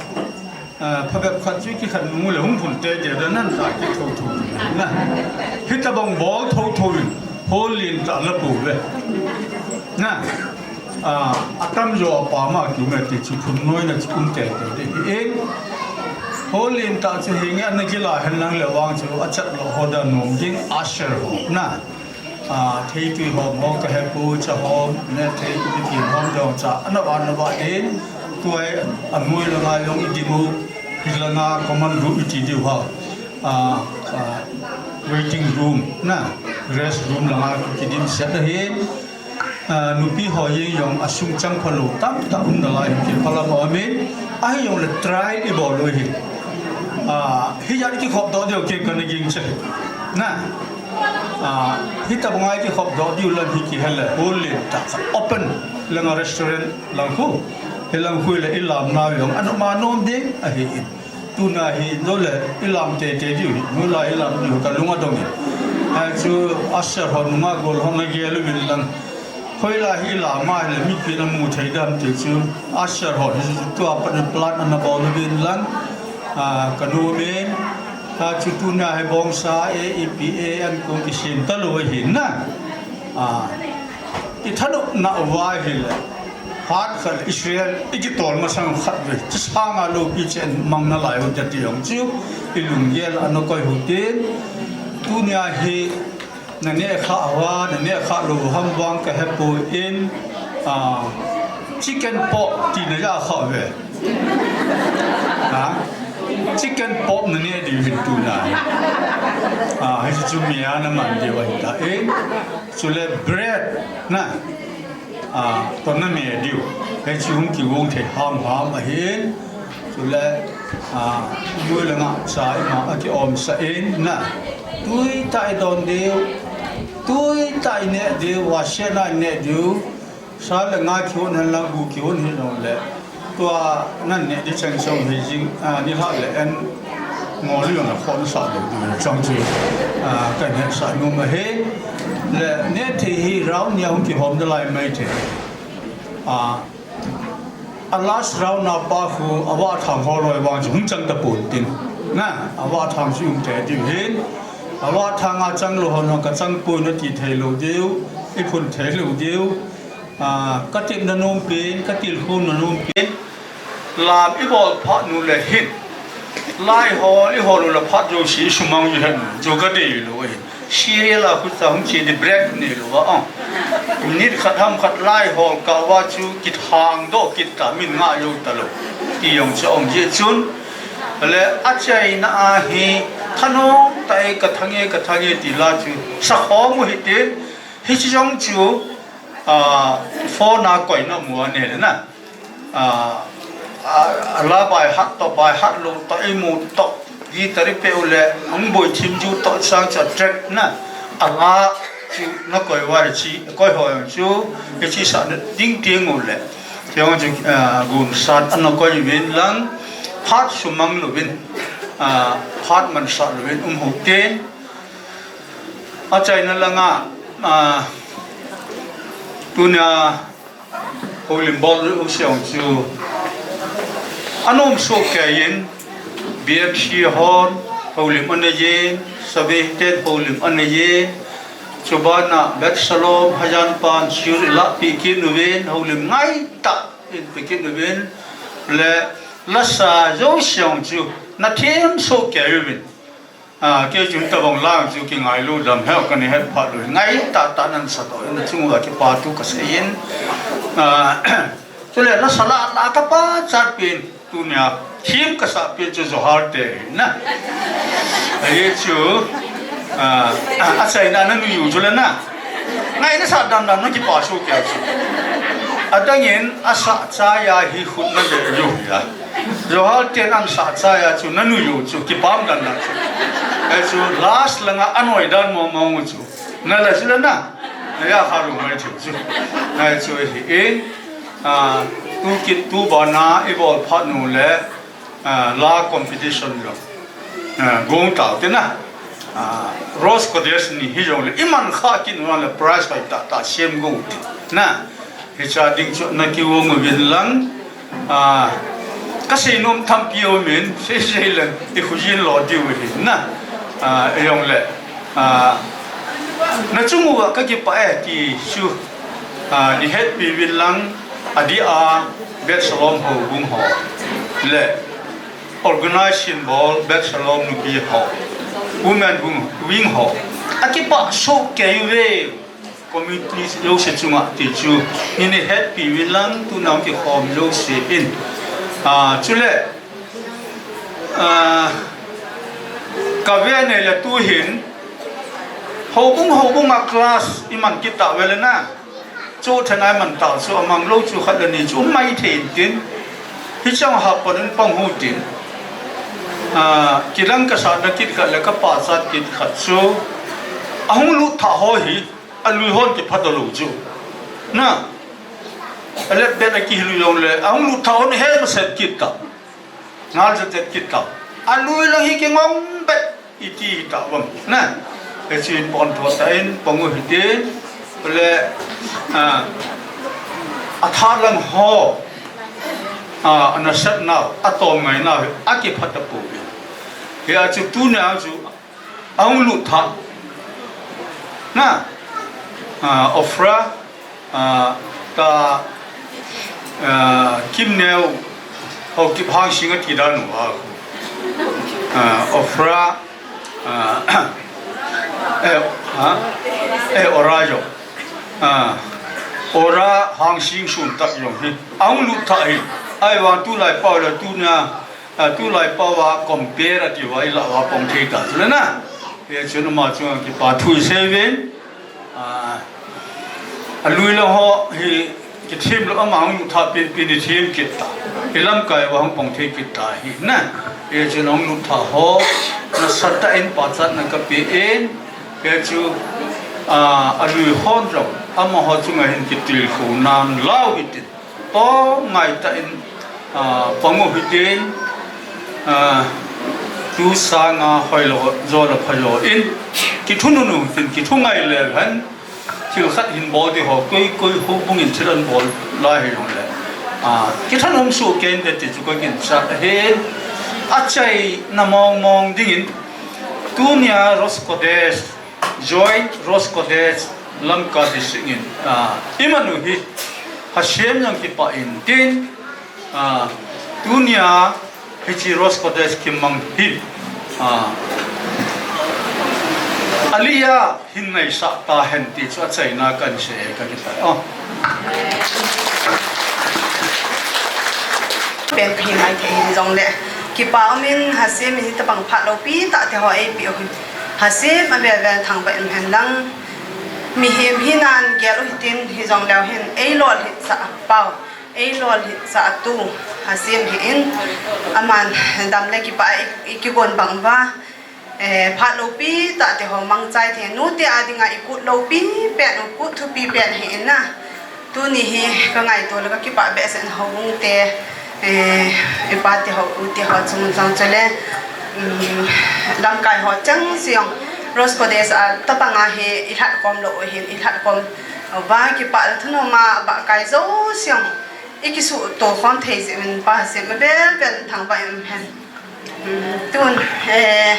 Ah, phabep khat chu kikhen nung le hung phun te te da nan ta ki tho tho na. Hitabang bol tho tho in hol lin ta la pu ve. Na. Ah, atam jo pa ma ki me ti chu phun noi na chu um te te de. In hol lin ta chu hi nge na kila hen lang le wang chu a chat lo ho da nom ding usher ho na. Ah, thei tui hom ho ka he pu cha hom ne thei i ti hom dong cha ana wa na wa din. Tuai a mui la ngai long i di mu. Hi la nga common room i ti di ha. Ah, ah, waiting room na rest room la nga ki dim set da hin. Ah, nupi ho yeng yong a sung chang pha lo tam ta um da lai ki pha la ma min. Ai yong le try i bo lo hi. Ah, hi ya ki khop do de ki ka na ging che. Na. Ah, hitabang ai ki khop do diu lang hi ki hel le hol lin ta open lang a restaurant lang khu. Hi lang khu le i lam na yong anu ma nom ding a hi in. Tuna hi no le i lam te te diu hi. No la i lam diu ka lunga dong hi. Ai chu usher ho nunga gol ho na gel u vin lang. Hoi la hi la ma le mi pi na mu thei dam te chu. Usher ho hi chu tua pa plan ana bol u vin lang. Ah, ka nu men. Ta chu tuna hi bongsa A E P A an ko ki sim ta lo hi na. Ah, i thanu na wa hi le. Hat khat Israel i ki tol ma sang khat ve. Chi sanga lo pi chen mang na lai u te ti yong chu. I lung gel ana koi hu tin. Tuna hi na ne kha wa, na ne kha lo ham wang ka he pu in. Ah, chicken pork ti na ya kha ve. Ha? Chicken pork na ne di vin tuna. Ah, hi chu mi ana man di wa ta in. Chule bread na. Ah, to na me diu. Hi chu hung ki wong the ham ham a hin. Chule, ah, mui le nga cha i ma a ki om sa in na. Tui ta i don diu. Tui ta i ne diu, wa she na i ne diu. Sa le nga ki hon han lang bu ki hon hi long le. Tua nan ne di chang chang hi jing, ah, ni ha le en mo li yong na khon sa lo diu chang chi. Ah, ka ne sa nu ma he. Le ne the hi round nia hung ki hom da lai mai the. Ah, a last round na pa khu a wa thang ho loi wang chu hung chang ta pun tin. Na, a wa thang chu um te diu hin. A wa thang a chang lo ho na ka chang pun na ti thei lo diu, i phun thei lo diu. Ah, ka tip na nom pin, ka til khum na nom pin. Lam i bol phat nu le hin. Lai hol, i hol u la phat jo si sumang i hen, jo ka dei lo hin. Serial a khu ta hung chi di break ni lo a, ah. Minute khat ham khat lai hol ka wa chu kithang do kit ta min nga yo ta lo. Ti yong cha ong je chun. Le a chai na a hi thanong ta e ka thang e ka thang e ti la chu. Sa khom u hi tin. Hi chi jong chu, ah, phone a koi na mu a ne le na. Ah, ah, a la bai hat to, bai hat lo to, i mu to, guitar i pe u le, hung boi thim ju to, sang cha track na. A la chu na koi wa le chi, koi ho yong chu, i chi sa na ding tiang u le. Tiang chu, ah, gun sat a na koi vin lang, phat sumang lo vin, ah, phat man sa lo vin, um ho ten. A chaina langa, ah, tuna holim bol u siang chu. Anom so ke yin, B M C hon, holim anayin, Sabe ten holim anayin, chubana Bet Shalom, Hajan Pan, Shur ila pi kin uvin, holim ngai ta in pi kin uvin, le lasa jo siang chu, na thim so ke uvin. Ah, kei chun tabang lang chu ki ngai lu dam heu ka ni het phat lu. Ngai ta ta nan sa to, na chung la ki pa tu ka se in. Ah, chule na sala la ka pa chat pin tu nia. Thim ka sa pin chu Johar te na. Ai chu, ah, a chai na na nu yu chu le na. Ngai na sa dan dan na ki pa su kya chu. Adang in a sa cha ya hi khut na le yu ya. Johar te nan sa cha ya chu na nu yu chu ki pam dan dan chu. Ai chu last la nga anoi dan mo mo chu. Na la chu le na. Na ya ha lu mai chu chu. Ai chu hi in. Ah, tu kit tu ba na i bol phat nu le. Ah, la competition lo. Ah, gong tau te na. Ah, Rosh Kodesh ni hi jong le, i man kha kin wan le prize pai ta ta sem gong te. Na, hi cha ding chu na ki wong vin lang. Ah, Ka seinom tampi aumin, sei sei leng, i khujin lo diu hi na. Ah, ijong le. Ah, na chung uva ka kipah e ti chu. Ah, nei hetpi uvin lang, adeh a, Beit Shalom houbung ho. Le, organization bol, Beit Shalom nupi ho. Women wing, wing ho. Akipah soh kei uve. Committee jouse chunga ti chu, nei hetpi uvin lang, tuna hung kikhom jouse in. Ah, chule, ah, ka ve nei le tu hin, houbung, houbung a class i man kit tauve le na. Chu thena i man tau chu, amang lou chu khat le ni chu, um maithei in tin. Hichang ha pon in pang u tin. Ah, kidang ka sa na kit khat le ka pachat kit khat chu. Ahung lut tha ho hi. Alui hon kiphat lou chu. Na. Alet bet a kihil u jong le. Ahung lut tha hon he ma set kit ta. Ngal set set kit ta. Alui lang hi kingong bet iti hi ta bang. Na. Hichu in pon tho ta in pang u hitin. Le, ah, atha lang ho. Ah, ana set nau, atom ngai nau, akiphat ta pu. Hia chu tunia chu Ahung lut tha. Na, ah, Ofra, ah, ta, ah, Kimneo, Haokip Hangsing ati dan u a. Ah, Ofra, ah, eh, ha? Eh, Ora jo. Ah, Ora Hangsing sum tak jong hi. Ahung lut tha hi. Ahivang tulai pau le tunia, ah, tulai pau a compare ati uva i lah uva pang thei ta chu le na. Hichun ama chunga kipa thu i sei uvin. Ah, alui lang ho hi kithim lou, ama hung lut tha penpen i thim kit ta. I lamkai uva hung pang thei kit ta hi na. Hichun hung lut tha ho nasatah in pachatna ka pe in. Hichu, ah, alui hon jong amaho chunga hin kitilkhou nan lau hitin. Tong ngai tah in, ah, pang u hitin, ah, tu sanga hoilou jo le phajo in, kithunom u hitin, kithu ngai le hen, thil khat hin bol ding ho, koi, koi houbung in thil ahin bol lai hijongle. Ah, kithanom soh kei inte ti chu ka ginchat ahin, achaina mong mong dingin, tunia Rosh Kodesh, Joint Rosh Kodesh lamkai district in, ah, i man u hi, Hashem jong kipah in tin, ah, tunia hiche Rosh Kodesh kimang hi, ah, Aliyah hin ngaisah tahen ti chu achaina kahin sei e, ka kipah e. Oh. Pen kahi maithei hijongle, kipa umin Hashem in hitobang phat loupi tah te ho eipeh u hi. Hashem avel vel thangvah in umhen lang. Mihem hina gel u hitin hijongleu hin eilolhinsah pau, eilolhinsah tu Hashem ahin, aman dam le kipah a i, i kigon bang uva. Eh, phat loupi tah te ho mangchai thei, nute a dinga i kut loupi pen, u kut thupi pen ahi in na. Tuni hi ka ngaito le ka kipah behseh in houbung te, eh, i pa te ho, u te ho chung jong chule, um, lamkai ho chengse jong Rosh Kodesh a tobang a hi i lhatkhom lou u hin, i lhatkhom uva kipah le thanom a bahkai jouse jong i kisuhto khom thei jeh uvin Pa Hashem avel vel thangvah in umhen. Um, tun, eh,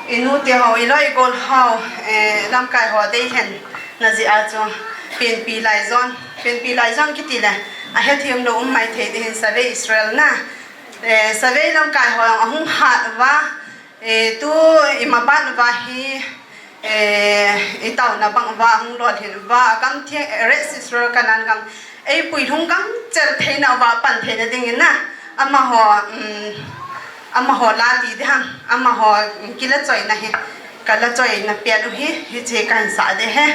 i nute ho, i loi i gol ho, eh, lamkai ho deilhen na jeh a chu, penpi laijon, penpi laijon kiti le, ahethem lou um maithei ding hin Shavei Israel na, eh, Shavei lamkai ho jong ahung hat uva, eh, tu i maban uva hi, eh, i taona bang uva, hung lolhin uva, agam theng, eh, Eretz Israel Canaan gam, eipui lhung gangchel theina uva pan theina dingin na, amaho, um, amaho la ti ding ham, amaho, um, kilachoina hi, ka lachoina pet u hi, hiche kahin sah ding ahi.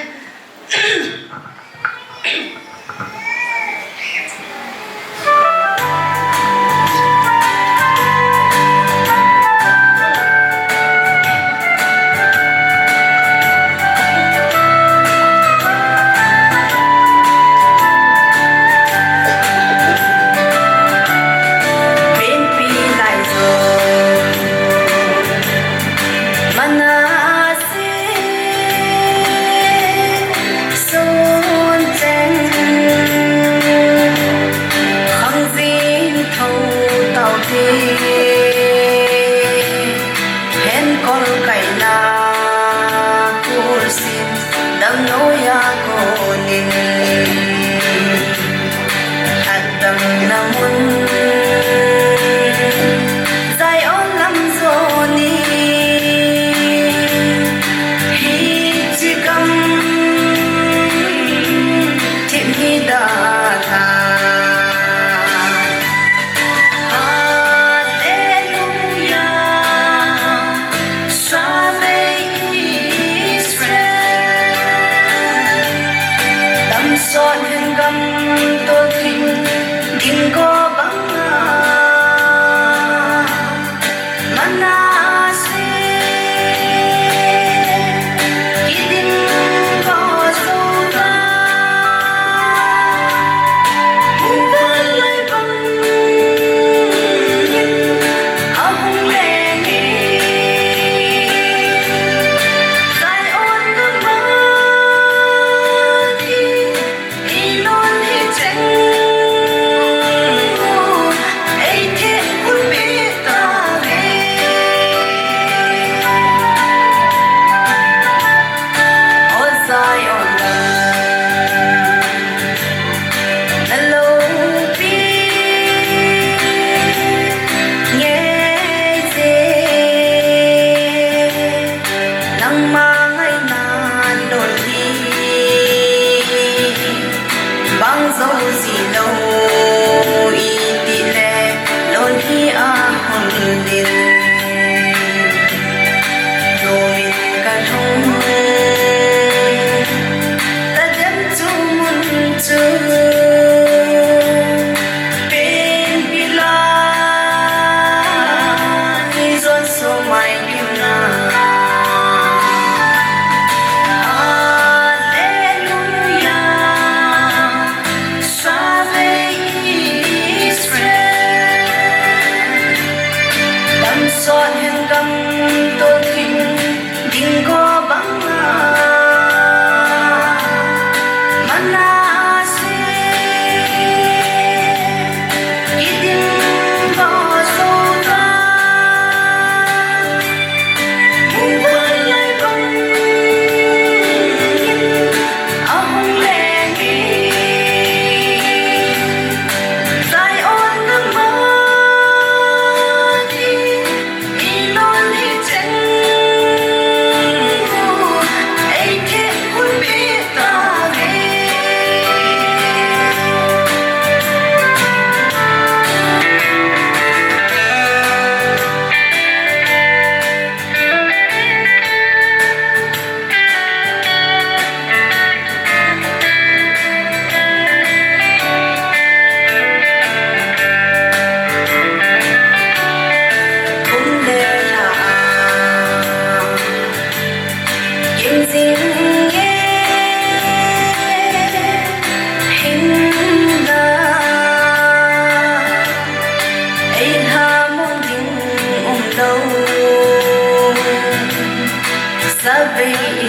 Nangma ngaina lon hi bang jou ji lou, iti le lon hi ahung din. Lom in ka lhung ta dem chu mun chu pen pila ni jon so mai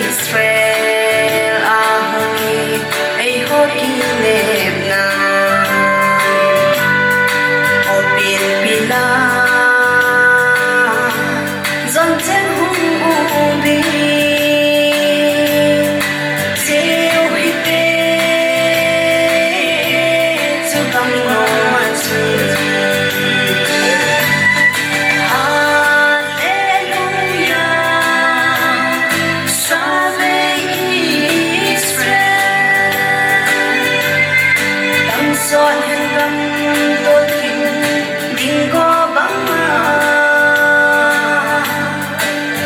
Israel a hung hi, eiho kinepna. Opin pila, jon chen hung ubi. Seo hite, chu bang no ma chu. Hallelujah, Save Israel. Tangsot hen gam to thim ding go bang ma.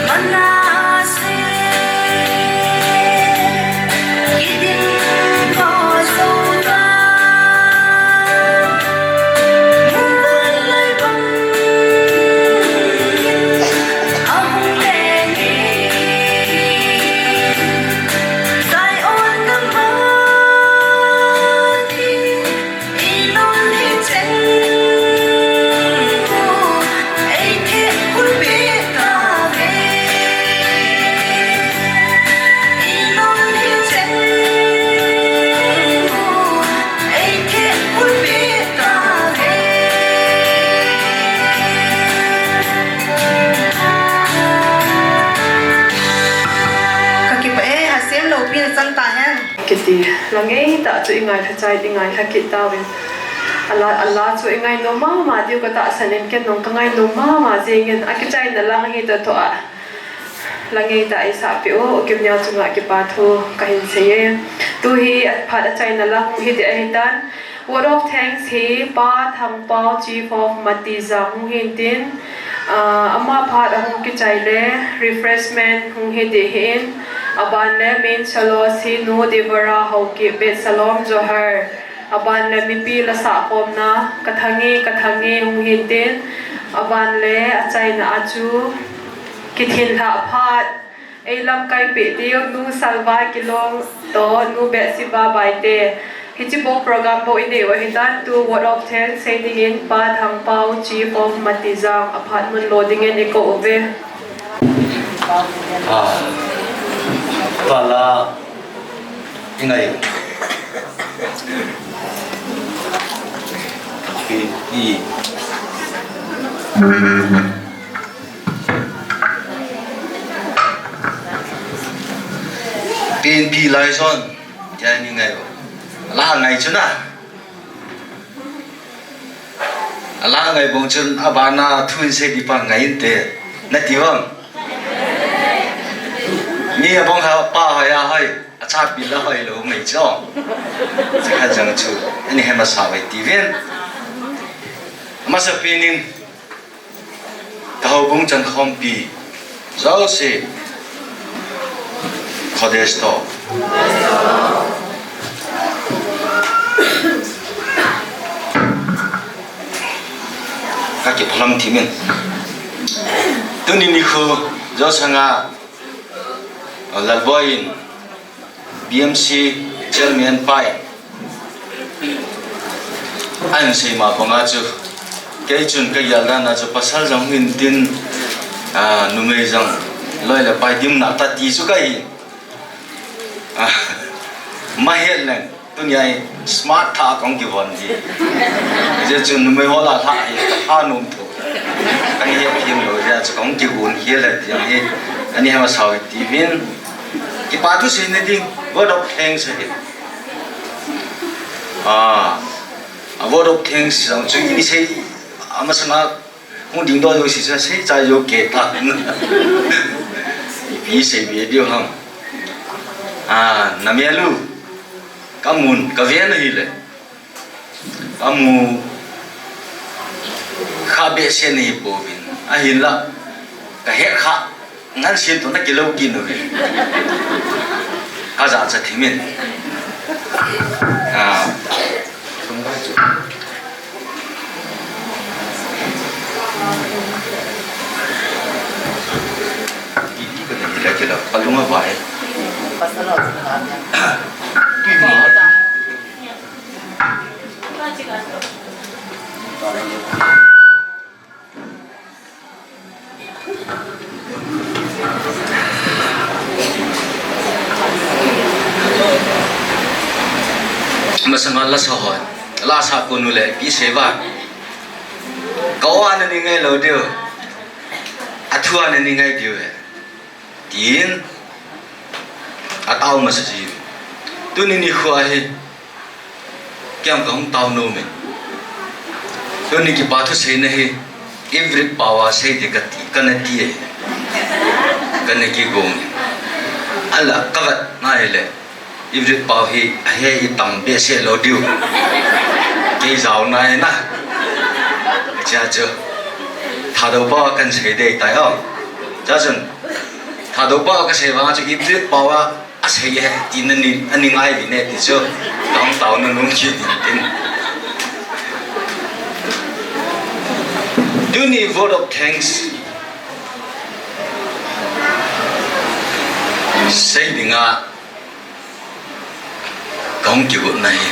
Manasseh, kidim ko Judah. Ka kipah e, Hashem loupina chang ta hen. Kiti, la ngeitah chu i ngailha chai, i ngailha kit tauvin. A la, a la chu i ngainom mama diu ka tahsan in, ken jong ka ngainom mama jeng in, a kichaina la hi ta toh a. La ngeitah eisahpeh u, u Kimneo chunga kipa thu kahin sei e. Tu hi aphat achaina la hung hi ding ahitan. Word of thanks hi Pa Thangpao, Chief of Matijang hung hintin, ah, ama phat ahung kichai le refreshment hung hi ding ahin, aban le main chalos hi Nu Devara Haokip, Bet Shalom Johar. Aban le mipi la sahkhomna, Kathangi, Kathangi hung hintin, Aban le achaina a chu kithinlhah phat, ei lamkai peh diu Nu Salva Kilong toh Nu Behsiba Baite. Hiche bou program bou inei u ahitan, tu word of thanks sei dingin Pa Thangpao, Chief of Matijang, aphat mun lo dingin ikou uve. Ah, tua la, ingai. Pi, pi. Pi, pi lai son. Kei ni ngai. La ngai chu na. Ala ngai bong chun abana thu in sei di pa ngai inte. Nati vang. Mi abong ha pa hoi a hoi. Achapi la hoi lo mai cho. Chakha jang chu. Ani hema sa vai ti vin. Masa pinin. Ka houbung chankhompi jouse, Khodesh toh ka kiphalam thimin. Tuni nikho jouse nga, Lalboi in B M C Chairman pa in ahin sei ma banga chu, kei chun ka gel dan a chu pasal jong hin tin, ah, numei jong loi le pai dim na ta ti chu ka hi. Ah, ma het leng, tunia hi smart tha kong kivon di. Je chu numei ho la tha hi, tha num thu. Kan het thim lo, je chu kong kivon hi le ti hi. Ani hema sa u ti vin. Kipa thu seina ding, word of thanks ahi. Ah, a word of thanks jong chu i sei, amasanga hung ding doh jouse chu sei chai jo kei ta. Ipi sei be diu ham. Ah, na mel u, ka mun, ka ven ahi le. Ka mu kha behseh nahi pouvin. Ahinla, ka het kha ngan sin to na kilo kin uve. Ka jachat thimin. Ah. Iti ka nahi la kila, kalung avai. Masanga la sa hoi, la sa kunu le, pi seva. Ka o ana ni ngai lo diu. Athu ana ni ngai diu e. Tin, atao masa ji. Tuni nikho hi, kei jong ka hung tao nom e. Tuni kipa thu seina hi, Ivrit pao a sei di ka ti, ka na ti e. Ka na kigong e. Ala, ka vet na e le. Ivrit pao hi, ahe i tam behseh lo diu. Kei jao na e na. Chia chu. Thadou pao kan sei dei tai o. Cha chun. Thadou pao ka sei vang chu Ivrit pao a, asei e, ti na ni, ani ngai di ne ti chu. Ka hung tao na nung ki din tin. Tuni vote of thanks. Sei dinga, Kong kigot na hi.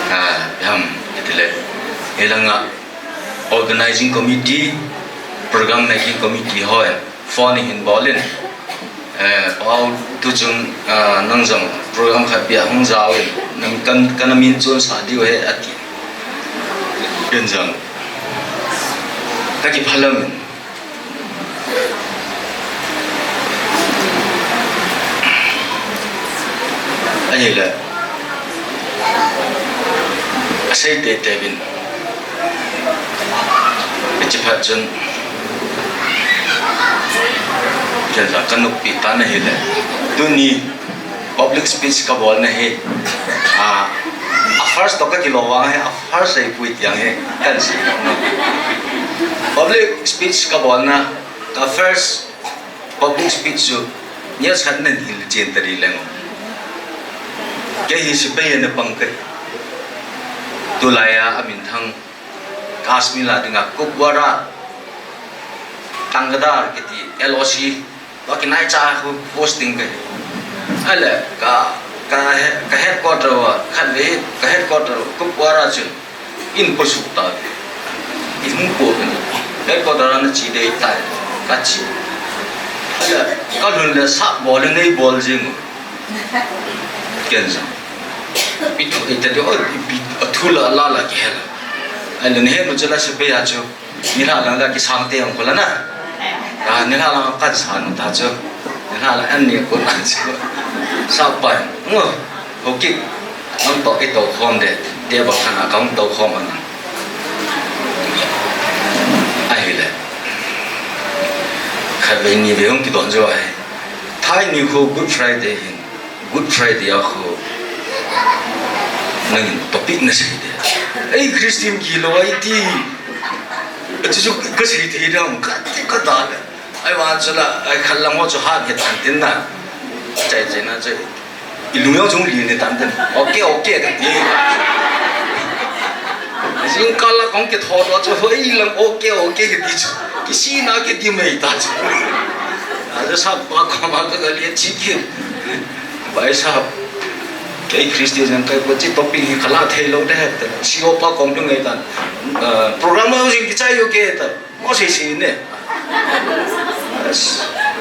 Ah, ham, iti le. Hilanga organizing committee, program making committee ho, phone hin bol in. Eh, pao tu chung, ah, nang jong program khat bia hung jao in. Nang kan, kan min chun sa diu he ati. Ken jong. Ka kiphalam in. Ahile, asei teitei vin. Hiche phat chun, ken la ka noppi tan ahile. Tuni, public speech ka bolna hi, ah, a first toh ka kilo vang hi, a first ahipoi ti jong hi, kan sei nom. Public speech ka bolna, ka first public speech chu, nia chatna nil chen tari leng. Kei hi sepai a na pang kahi. Tulai a, a minthang Last meal a dinga Kupwara, Thangadar kiti L O C, tua kinai cha khu posting kahi. Ahile ka, ka, ka headquarter a, khatvei ka headquarter Kupwara chun eipui suh tai. Eipui pen. Headquarter a nache ding tai, kache. Ahile kalhun le sap bol le nei bol jing. Ken jong. Ipi thu, ita de, oh, ipi, athu la, la, la, kihel. Ahile nahet u chu la sepai a chu. Nilhah lang la kisang te ang kola na. Ah, nilhah lang kan san ta chu. Nilhah lang an ni ko na chu. Sap pai. Ngo. Ho ki. Ang to ito khom de. De ba kan a kang to khom an. Ahile. Khatvei nivei hung kidon jo ahi. Thai ni khu Good Friday hin. Good Friday a khu nangin topic nasei de. Ei Christian kilou ahi ti. Achu chu kasei thei dam kati kadale. Ahivang chu la, ai khat lang ho chu hat het tan tin na. Chai chai na chai. Ilung jong chung li ni tan tin. Okay, okay kati. Jingkah la kong kitho doh chu hoi lang okay, okay kati chu. Kisei na kiti mai ta chu. Achu sap pa koma kali chi ki. Bhai sahab, kei Christian jong kahi, koichi topic hi kala thei lou de he te. C E O pa kom tu ngai tan. Eh, program a jing kichai u ke ta. Mo sei sei ne.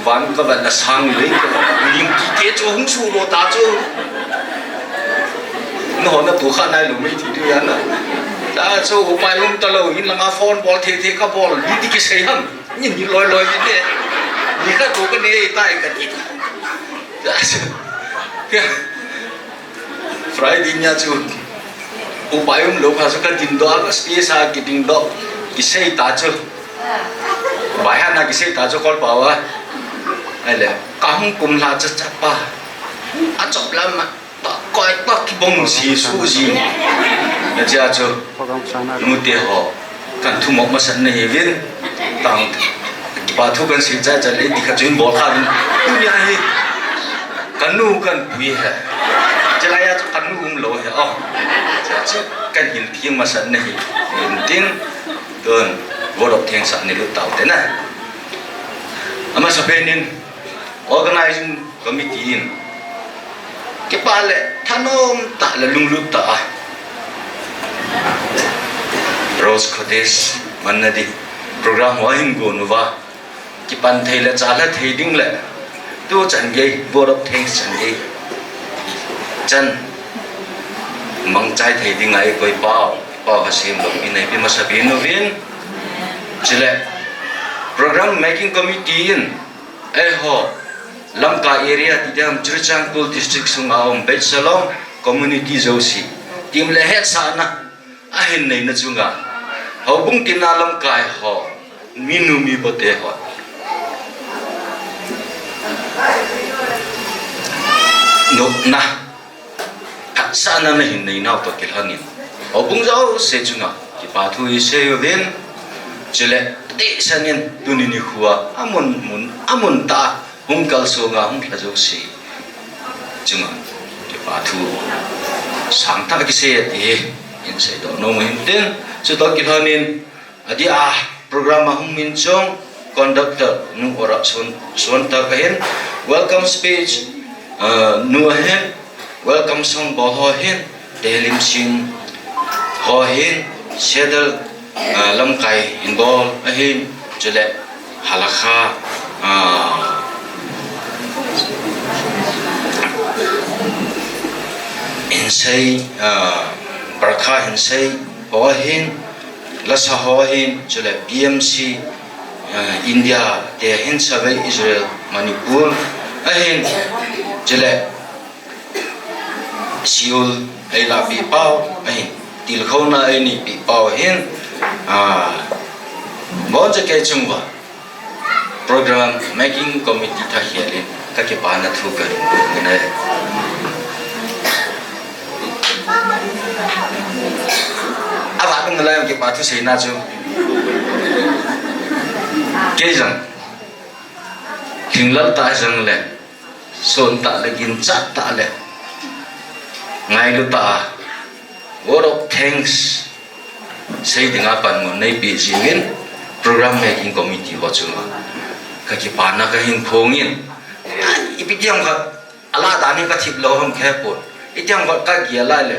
Van ka van na sang lei ka. Lim ti te chu hung su lo ta chu. No na tu kha nai lo mai ti tu ya na. Ta chu upai um ta lou, hin langa phone bol thei thei ka bol. Ni ti kisei ham. Ni ni loi loi ni ne. Ni ka tu ka ne tai ka ti. Friday nia chu upai um lou pha chu ka ding doh, ka space a kiding doh, kisei ta chu. Baihan a kisei ta chu kol pau a. Ahile, ka hung kum lha cha cha pa. Achop lam ma, pa koi pa kibong si su ji. Nachia chu, nute ho. Kan thumop masat nahiuvin, tang, pa thu kan sei cha cha le, ti kha chu hin bol kha vin. Tunia hi, kan nu kan pui he. Chulai a chu kan nu um lou he, oh. Cha chu, kan hin thim masat nahi, hin tin, tun, vote of thanks a nei lut tau te na. Amasapen in, Organizing Committee in kipa le thanom tah le lunglut tah a Rose Cottage manna di program ho hin gon uva kipan thei le chalha thei ding le tu chan gei vote of thanks chan gei chan mangchai thei ding a eikoi pau, pau ha sem lou pi nei pi masapen uvin. Chule Program Making Committee in Eiho, Lamka area ti ding ham, Churachandpur district sunga um Beit Shalom community jouse. Team le hetsahna, ahin neina chunga. Houbung tina lamkai ho, minu mipa te ho. Nopna. Hatsahna nahin neinau toh kilhonin. Houbung jouse chunga kipa thu isei uvin. Chule, teisan in tuni nikho a, amun mun, amun tah a, hung kalsonga, hung lha jouse chunga kipa thu sangtah kisei ati hi, hin seidoh nom u hin tin, chutoh kilhonin, Adeh a program a hung min chong conductor nu Orap Suan, Suantak ahin, welcome speech, uh, nu ahin, welcome song bol ho ahin, Tehlim Singh ho ahin, Sedal, uh, lamkai hin bol ahin, chule Halakha, uh, hin sei, uh, Barakha hin sei ho ahin, Lasa ho ahin, chule P M C, eh, India te ahin, Savei Israel, Manipur ahin, chule Seoul eilahpeh pau ahin, tilkhouna eineipi pau ahin, ah, boncha kei chunguva. Program Making Committee thakhel in kakipana thu kahin bol e. Avat um nalai kipa thu seina chu. Kei jong. Lhinglel tah jong le. Son tah le, ginchat tah le. Ngailu tah. Word of thanks. Sei dinga panmun neipe jingin, program making committee ho chunga kakipana kahin phongin. Ipi tiang khat, ala dan hi kathip lou ham kahepon. Itiang khat kagel lai le,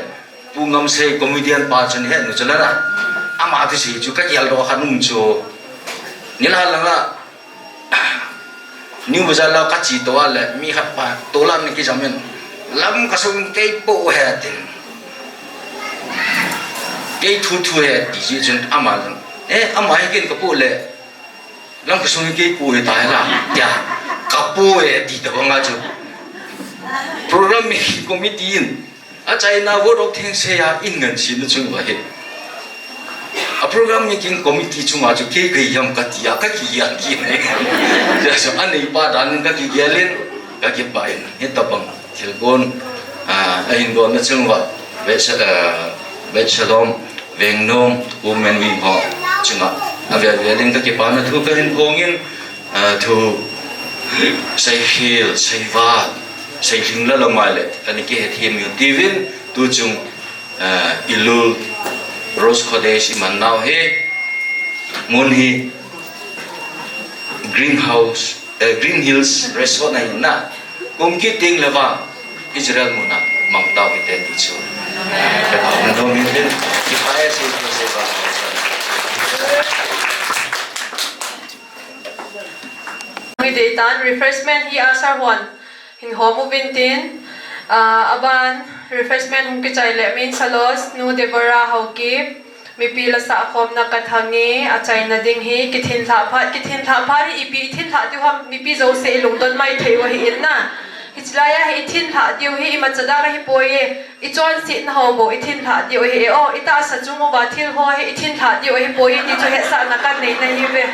Pu Ngamsei comedian pa chun henu chu lana. Ama thusei chu kagel doh khat um chu. Nilhah langa, New Bazar la kache toh a le, mi khat pa, tolam ni kijamin. Lamka sung kei po he tin. Kei thuthu he ti ji chun ama lang. Eh, ama hi ken kapo le. Lamka sung kei po he ta he la. Tia, kapo he ti tabang a chu. Program making committee in. Achaina vote of thanks seiya in ngansi na chung va he. A program making committee chunga chu kei kahi ham kati a, kakigel kit e. Tia chu aneipa dan in kakigel in, kakipah in. Hitabang thilgon, ah, ahin gon na chung va. Beit Sha-, ah, Beit Shalom, Vengnom, Women Wing ho chunga. Avel vel in kakipana thu kahin phongin, ah, thu seikhel, seivat, seilhing la lou mai le, ani kihethem u tiuvin, tuchung, ah, Elul Rosh Khodesh iman nau hi, mun hi Green House, eh, Green Hills Resort ahi na, kum kit teng le vang, Israel muna mang tau hite ti chu. Kipah na dom in tin, kipah e sei, sei, sei, sei. Hoi dei tan, refreshment hi usher hon hin hom uvin tin, ah, aban refreshment hung kichai le Min Salos, Nu Deborah Haokip, mipi la sahkhomna kathang e, achaina ding hi kithinlhah phat, kithinlhah phat hi ipi ithinlhah diu ham, mipi jouse ilungdon mai thei u ahi in na. Hichelai a hi ithinlhah diu hi imacha dan ahipoi e. Ichonsetna ho bou ithinlhah diu ahi e, o, itahsa chung uva thil ho hi ithinlhah diu ahipoi ti chu hetsahna kanei nahiuve.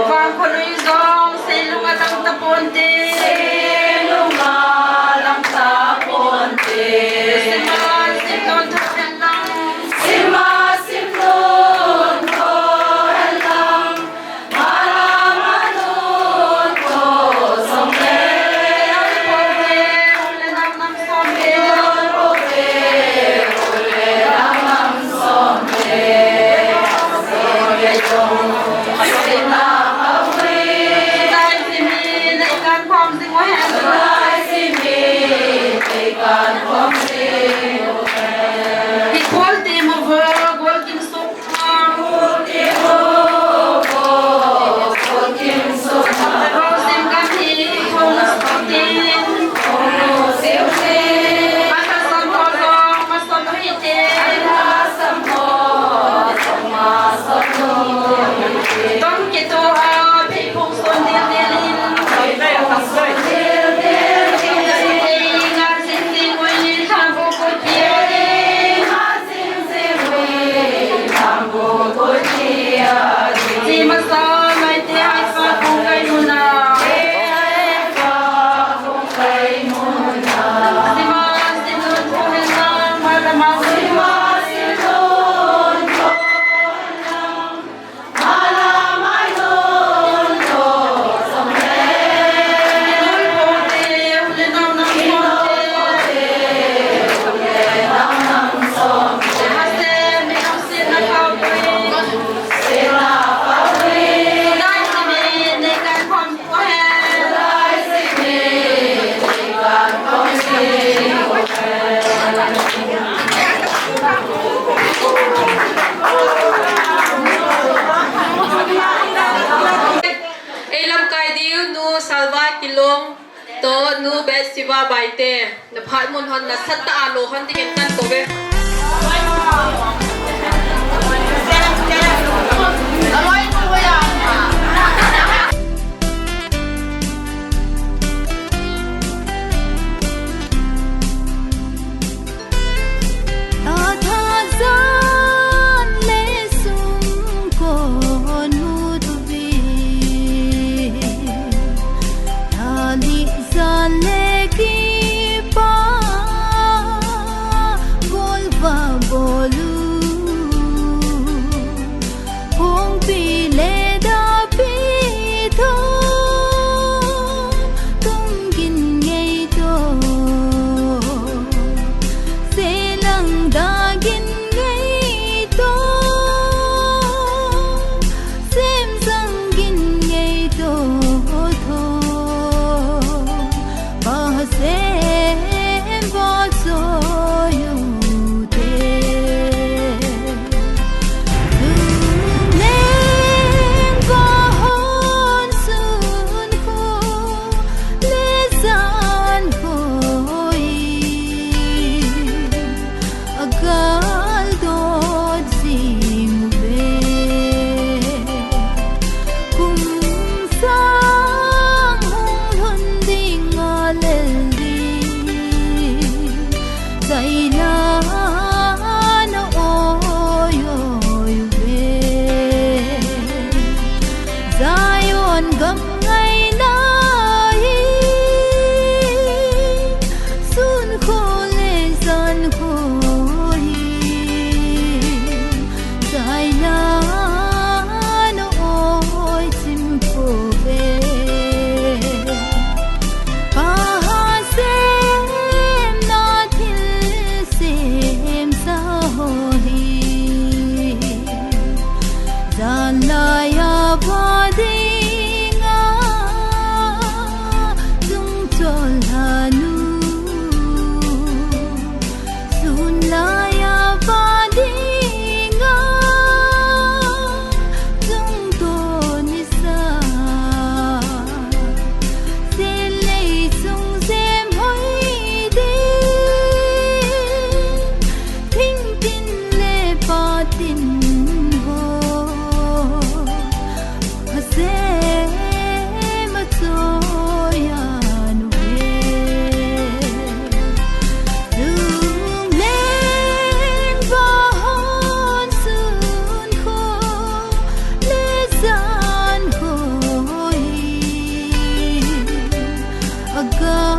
Vangkholui jong seilung a lang taponte. Seilung a lang taponte. Sima simlun tho hen lang. Sima simlun tho hen lang. Mala malun tho jong le. Pote, ule nam nam. Ei lamkai diu nu Salva Kilong toh nu Betsy Baite. Na phat mun hon nasatah a lo hon dingin kan ko ve. Athah jan le sung kon mu tupi. Thali jan le kipa bol va bol u. Kongpi le dapi tho, tum gin ngei to. Selang da gin ngei to. Sem sang gin ngei to tho. Ba sem ba so yu te. Lunglen va hon sun kho le jan kho i. Agal dot jing uve. Kum sang hung lhun ding a lel ding. Chai la na oi oi uve. Zion gam ngai lai. Sun kho le jan kho hi, zai na na oi chim kho ve. Pa ha sem na thil sem sa ho hi. Jan lai a va ding a, chung chol ha nu. Sun lai a va ding a, chung to ni sa. Sen lei chung sem Ka